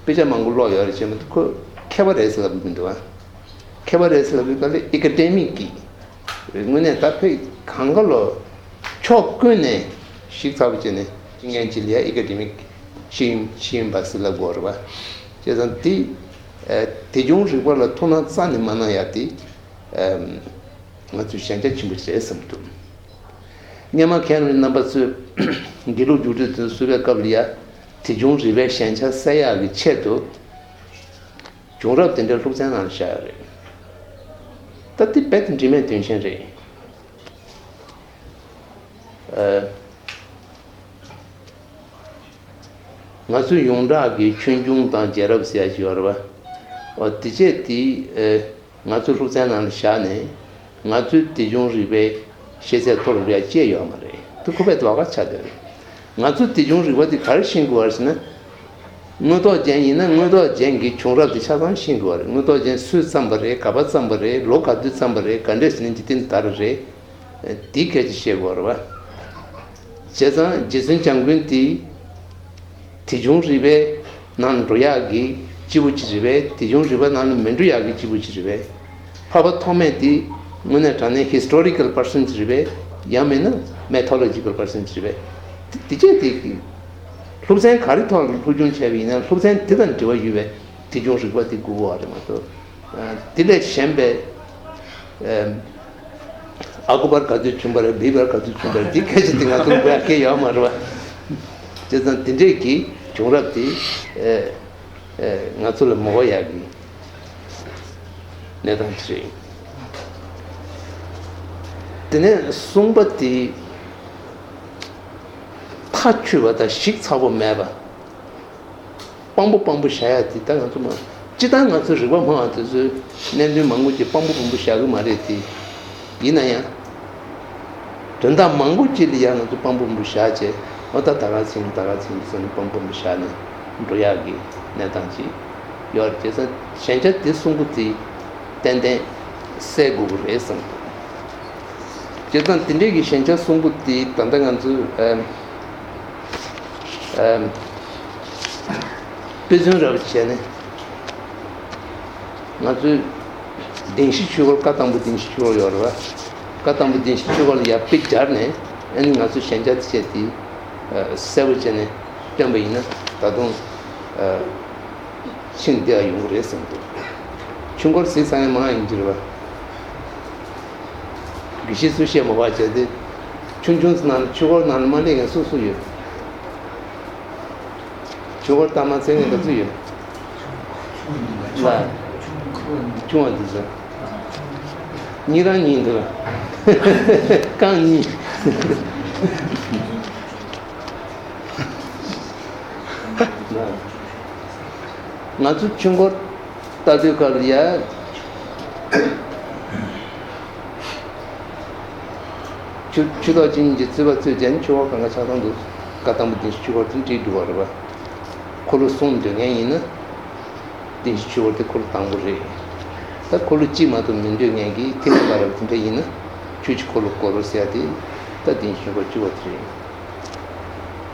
དཔེ་ཆ་མང་པོ་ཀློག་ཡོད་རེད་བྱས་མ་གཏོགས་ཁོ་མཁས་པ་རེད་ཟེར་ལབ་མི་འདུག་ག་མཁས་པ་རེད་ཟེར་ལབ་པའི་སྐབས་ལ་ཨེ་ཀ་ཌེ་མིག་གི། དངོས་གནས་ད་ཕེ་གང་ག་ལོ་ཕྱོགས་ཀུན་ནས་ཞིབ་ཚགས་པོ་བྱས་ནས་ཤེས་མཁན་ཅིག་ལ་ཡ་ཨེ་ཀ་ཌེ་མིག་ཤེས་ཡོན་ཤེས་ཡོན་པ་ཟེར་ལབ་དགོས་རེད་པ། བྱས་ཙང་དེ་ཨ་དེ་བྱུང་རིག་པ་ལ་ཐུགས་སྣང་རྩ་ནས་མ་གནང་ཡ་དེ་ཨ་ང་ཚོའི་ཞན་ཆ་ཆེན་པོ་རེད་བསམ་འདུག་སྔོན་མ་མཁན་རིན་རྣམ་པ་ཚོས་དགེ་ལུགས་རྒྱུགས་སྤྲོད་དེ་ཚོ་བཟོ་བའི་སྐབས་ལ་ཡ་དེ་བྱུང་རིག་པའི་ཞན་ཆ་སེལ་ཡག་གི་ཆེད་དུ། བྱུང་རབས་དེ་འདྲ་སློབ་ཚན་ནང་ལ་བཞག་ཡོད་རེད། ད་དེ་རྦད་དེ་འགྲིག་མེད་དོན་ཆེན་རེད། ཨ། ང་ཚོའི་ཡོངས་གྲགས་ཀྱི་ཆོས་འབྱུང་དང་རྒྱལ་རབས་ཟེར་ཡ་ཞིག་ཡོད་རེད་བ། འོ་དེ་བྱས་དེ་ཨ་ང་ཚོའི་སློབ་ཚན་ནང་ལ་བཞག་ནས་ང་ཚོའི་དེ་བྱུང་རིག་པའི་ཤེས་ཚད་མཐོ་རུ་འགྲོ་ཡ་ཅི་ཡང་ཡོད་མ་རེད། དེ་ཁོ་པས་དོགས་པ་ཆགས་བསྡད་རེད། ང་ཚོའི་དེ་བྱུང་རིག་པ་དེ་ག་རེ་ཤེས་དགོས་པ་རེད་ཟེར་ན། དངོས་ཐོག་ཅན་ཡིན་ན་དངོས་ཐོག་ཅན་གྱི་བྱུང་རབས་དེ་ཆ་ཚང་ཤེས་དགོས་པ་རེད། དངོས་ཐོག་ཅན་སུས་བརྩམས་པ་རེད། ག་པར་བརྩམས་པ་རེད། ལོ་ག་དུས་བརྩམས་པ་རེད། ག་འདྲས་ཟེར་ནས་འཇིག་རྟེན་དར་རེད། དེའི་སྐད་ཆ་བཤད་དགོས་རེད་བ། བྱས་ཙང་རྗེ་བཙུན་བྱམས་མགོན་དེ་དེ་བྱུང་རིག་པའི་ནང་འགྲོ་ཡག་གི་སྐྱེས་བུ་ཅིག་རེད་པས། དེ་བྱུང་རིག་པ་ནང་ལ་མི་འགྲོ་ཡག་གི་སྐྱེས་བུ་ཅིག་རེད་པས། འཕགས་པ་ཐོགས་མེད་དེ་དངོས་གནས་དྲང་གནས་ཧི་སི་ཊོ་རི་ཀལ་པར་སོན་ཅིག་རེད་པས། ཡང་མིན་ན་མེ་ཐོ་ལོ་ཇི་ཀལ་པར་སོན་ཅིག་རེད་པས། དེ་དེ་བྱས་དེ་གི་སློབ་ཚན་ག་རེ་ཐོག་ལ་སློབ་སྦྱོང་བྱས་པ་ཡིན་ན་སློབ་ཚན་དེ་དང་འབྲེལ་བ་ཡོད་པའི་དེ་བྱུང་རིག་པ་དེ་དགོས་པ་རེད་མ་གཏོགས། དེ་ལས་གཞན་པའི་ཨ་ཁུ་པར་ག་དུས་བྱུང་བ་རེད། བི་པར་ག་དུས་བྱུང་བ་རེད། དེ་སྐད་ཆ་དེ་ང་ཚོར་དགོས་ཡ་གང་ཡང་ཡོད་མ་རེད་བ། བྱས་ཙང་དེ་འདྲས་ཀྱི་བྱུང་རབས་དེ་ཨ་ཨ་ང་ཚོ་ལ་མ་དགོས་ཡ་གི་གནས་སྟངས་ཅིག་རེད། དེ་ནས་གསུམ་པ་དེ་མཐའ་ཆོད་པ་དང་ཞིབ་ཚགས་པོ་མེད་པ། དཔང་པོ་དཔང་པོ་བཞག་ཡ་དེ་ད་ང་ཚོ་མ། སྤྱིར་བཏང་ང་ཚོའི་རིག་པ་སྨྲ་བ་དེ་ཚོས་གནད་དོན་མང་པོ་ཅིག་དཔང་པོ་དཔང་པོ་བཞག་གི་མ་རེད་དེ། ཡིན་ན་ཡང་། དོན་དག་མང་པོ་ཅིག་ལ་ཡང་ང་ཚོ་དཔང་པོ་དཔང་པོ་བཞག་བྱས་འོ་ད་ད་ག་ཚིག་ད་ག་ཚིག་ཟེར་ནས་དཔང་པོ་དཔང་པོ་བཞག་ནས་འགྲོ་ཡག་གི་གནས་སྟངས་ཅིག་ཡོད་རེད། བྱས་ཙང་ཞན་ཆ་དེ་གསུམ་པོ་དེ་ཏན་ཏན་སེལ་དགོས་ཀྱི་རེད་བསམ་འདུག་བྱས་ཙང་དེ་འདྲས་ཀྱི་ཞན་ཆ་གསུམ་པོ་དེ་ད་ལྟ་ང་ཚོས་ཨ། ཨ། དཔེ་མཚོན་རབ་བྱས་ནས་ང་ཚོའི་བདེན་བཞི་ཆོས་འཁོར། བཀའ་དང་པོ་བདེན་བཞི་ཆོས་འཁོར་ཡོད་རེད་བ། བཀའ་དང་པོ་བདེན་བཞི་ཆོས་འཁོར་ལ་ཡར་དཔེ་སྦྱར་ནས་ཨ་ནི་ང་ཚོས་ཞན་ཆ་དེ་བྱས་དེ་གསལ་པོ་བྱས་ནས་བསྟན་པ་ཡིན་ན་ད་དུང་ཨ། ཤིན་ཏུ་ཡོང་གི་རེད་བསམ་འདུག་ཆོས་འཁོར་གཟིགས་ཚར་ཡ་མང་ཡིན་གྱི་རེད་བ། དགེ་བཤེས་ཚོས་བཤད་མ་པ་བྱས་ཏེ། ཆུང་ཆུང་ཚོ་ནང་ཆོས་འཁོར་ནང་ལ་མ་སླེབས་མཁན་སུ་སུ་ཡོད། ཆོས་འཁོར་ལྟ་མ་འཚལ་མཁན་ག་ཚོད་ཡོད། ལ། ཆུང་བ་འདི་ཚོ། གཉིས་རང་གཉིས་འདུག་རྐང་གཉིས། ང་ཚོ་ཆོས་འཁོར་ལྟ་དུས་སྐབས་ལ་ཡ། ཆུ་ཆུ་ཐོག་ཅན་གྱི་རྩོད་པ་རྩོད་བྱས་ནས་ཆོས་འཁོར་གང་ག་ཆགས་སྟངས་འདུག་བཀའ་དང་པོ་བདེན་བཞི་ཆོས་འཁོར་དེ་འགྲིག་འགྲོ་བ་རེད་པ། འཁོར་ལོ་གསུམ་འདོད་མཁན་ཡིན་ན། བདེན་བཞི་ཆོས་འཁོར་དེ་འཁོར་ལོ་དང་པོ་རེད། ད་འཁོར་ལོ་གཅིག་མ་གཏོགས་མི་འདོད་མཁན་གྱི་ཐེག་པ་བཀའ་རབ་དེ་འདྲ་ཡིན་ན་ཆོས་ཀྱི་འཁོར་ལོ་བསྐོར་རོ་ཟེར་ཡ་དེ་ད་བདེན་བཞི་ཆོས་འཁོར་གཅིག་པོ་དེ་རེད།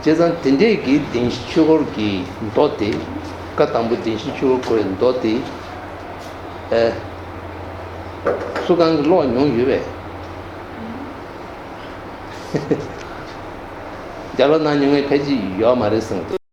བྱས་ཙང་དེ་འདྲས་ཀྱི་བདེན་བཞི་ཆོས་འཁོར་གྱི་མདོ་དེ། བཀའ་དང་པོ་བདེན་བཞི་ཆོས་འཁོར་བསྐོར་བའི་མདོ་དེ། ཨེ། སུ་གང་གིས་ཀློག་མྱོང་ཡོད་པས། རྒྱབ་ལོག་གནང་མྱོང་མཁན་ཕལ་ཆེར་ཡོད་མ་རེད་བསམ་གི་འདུག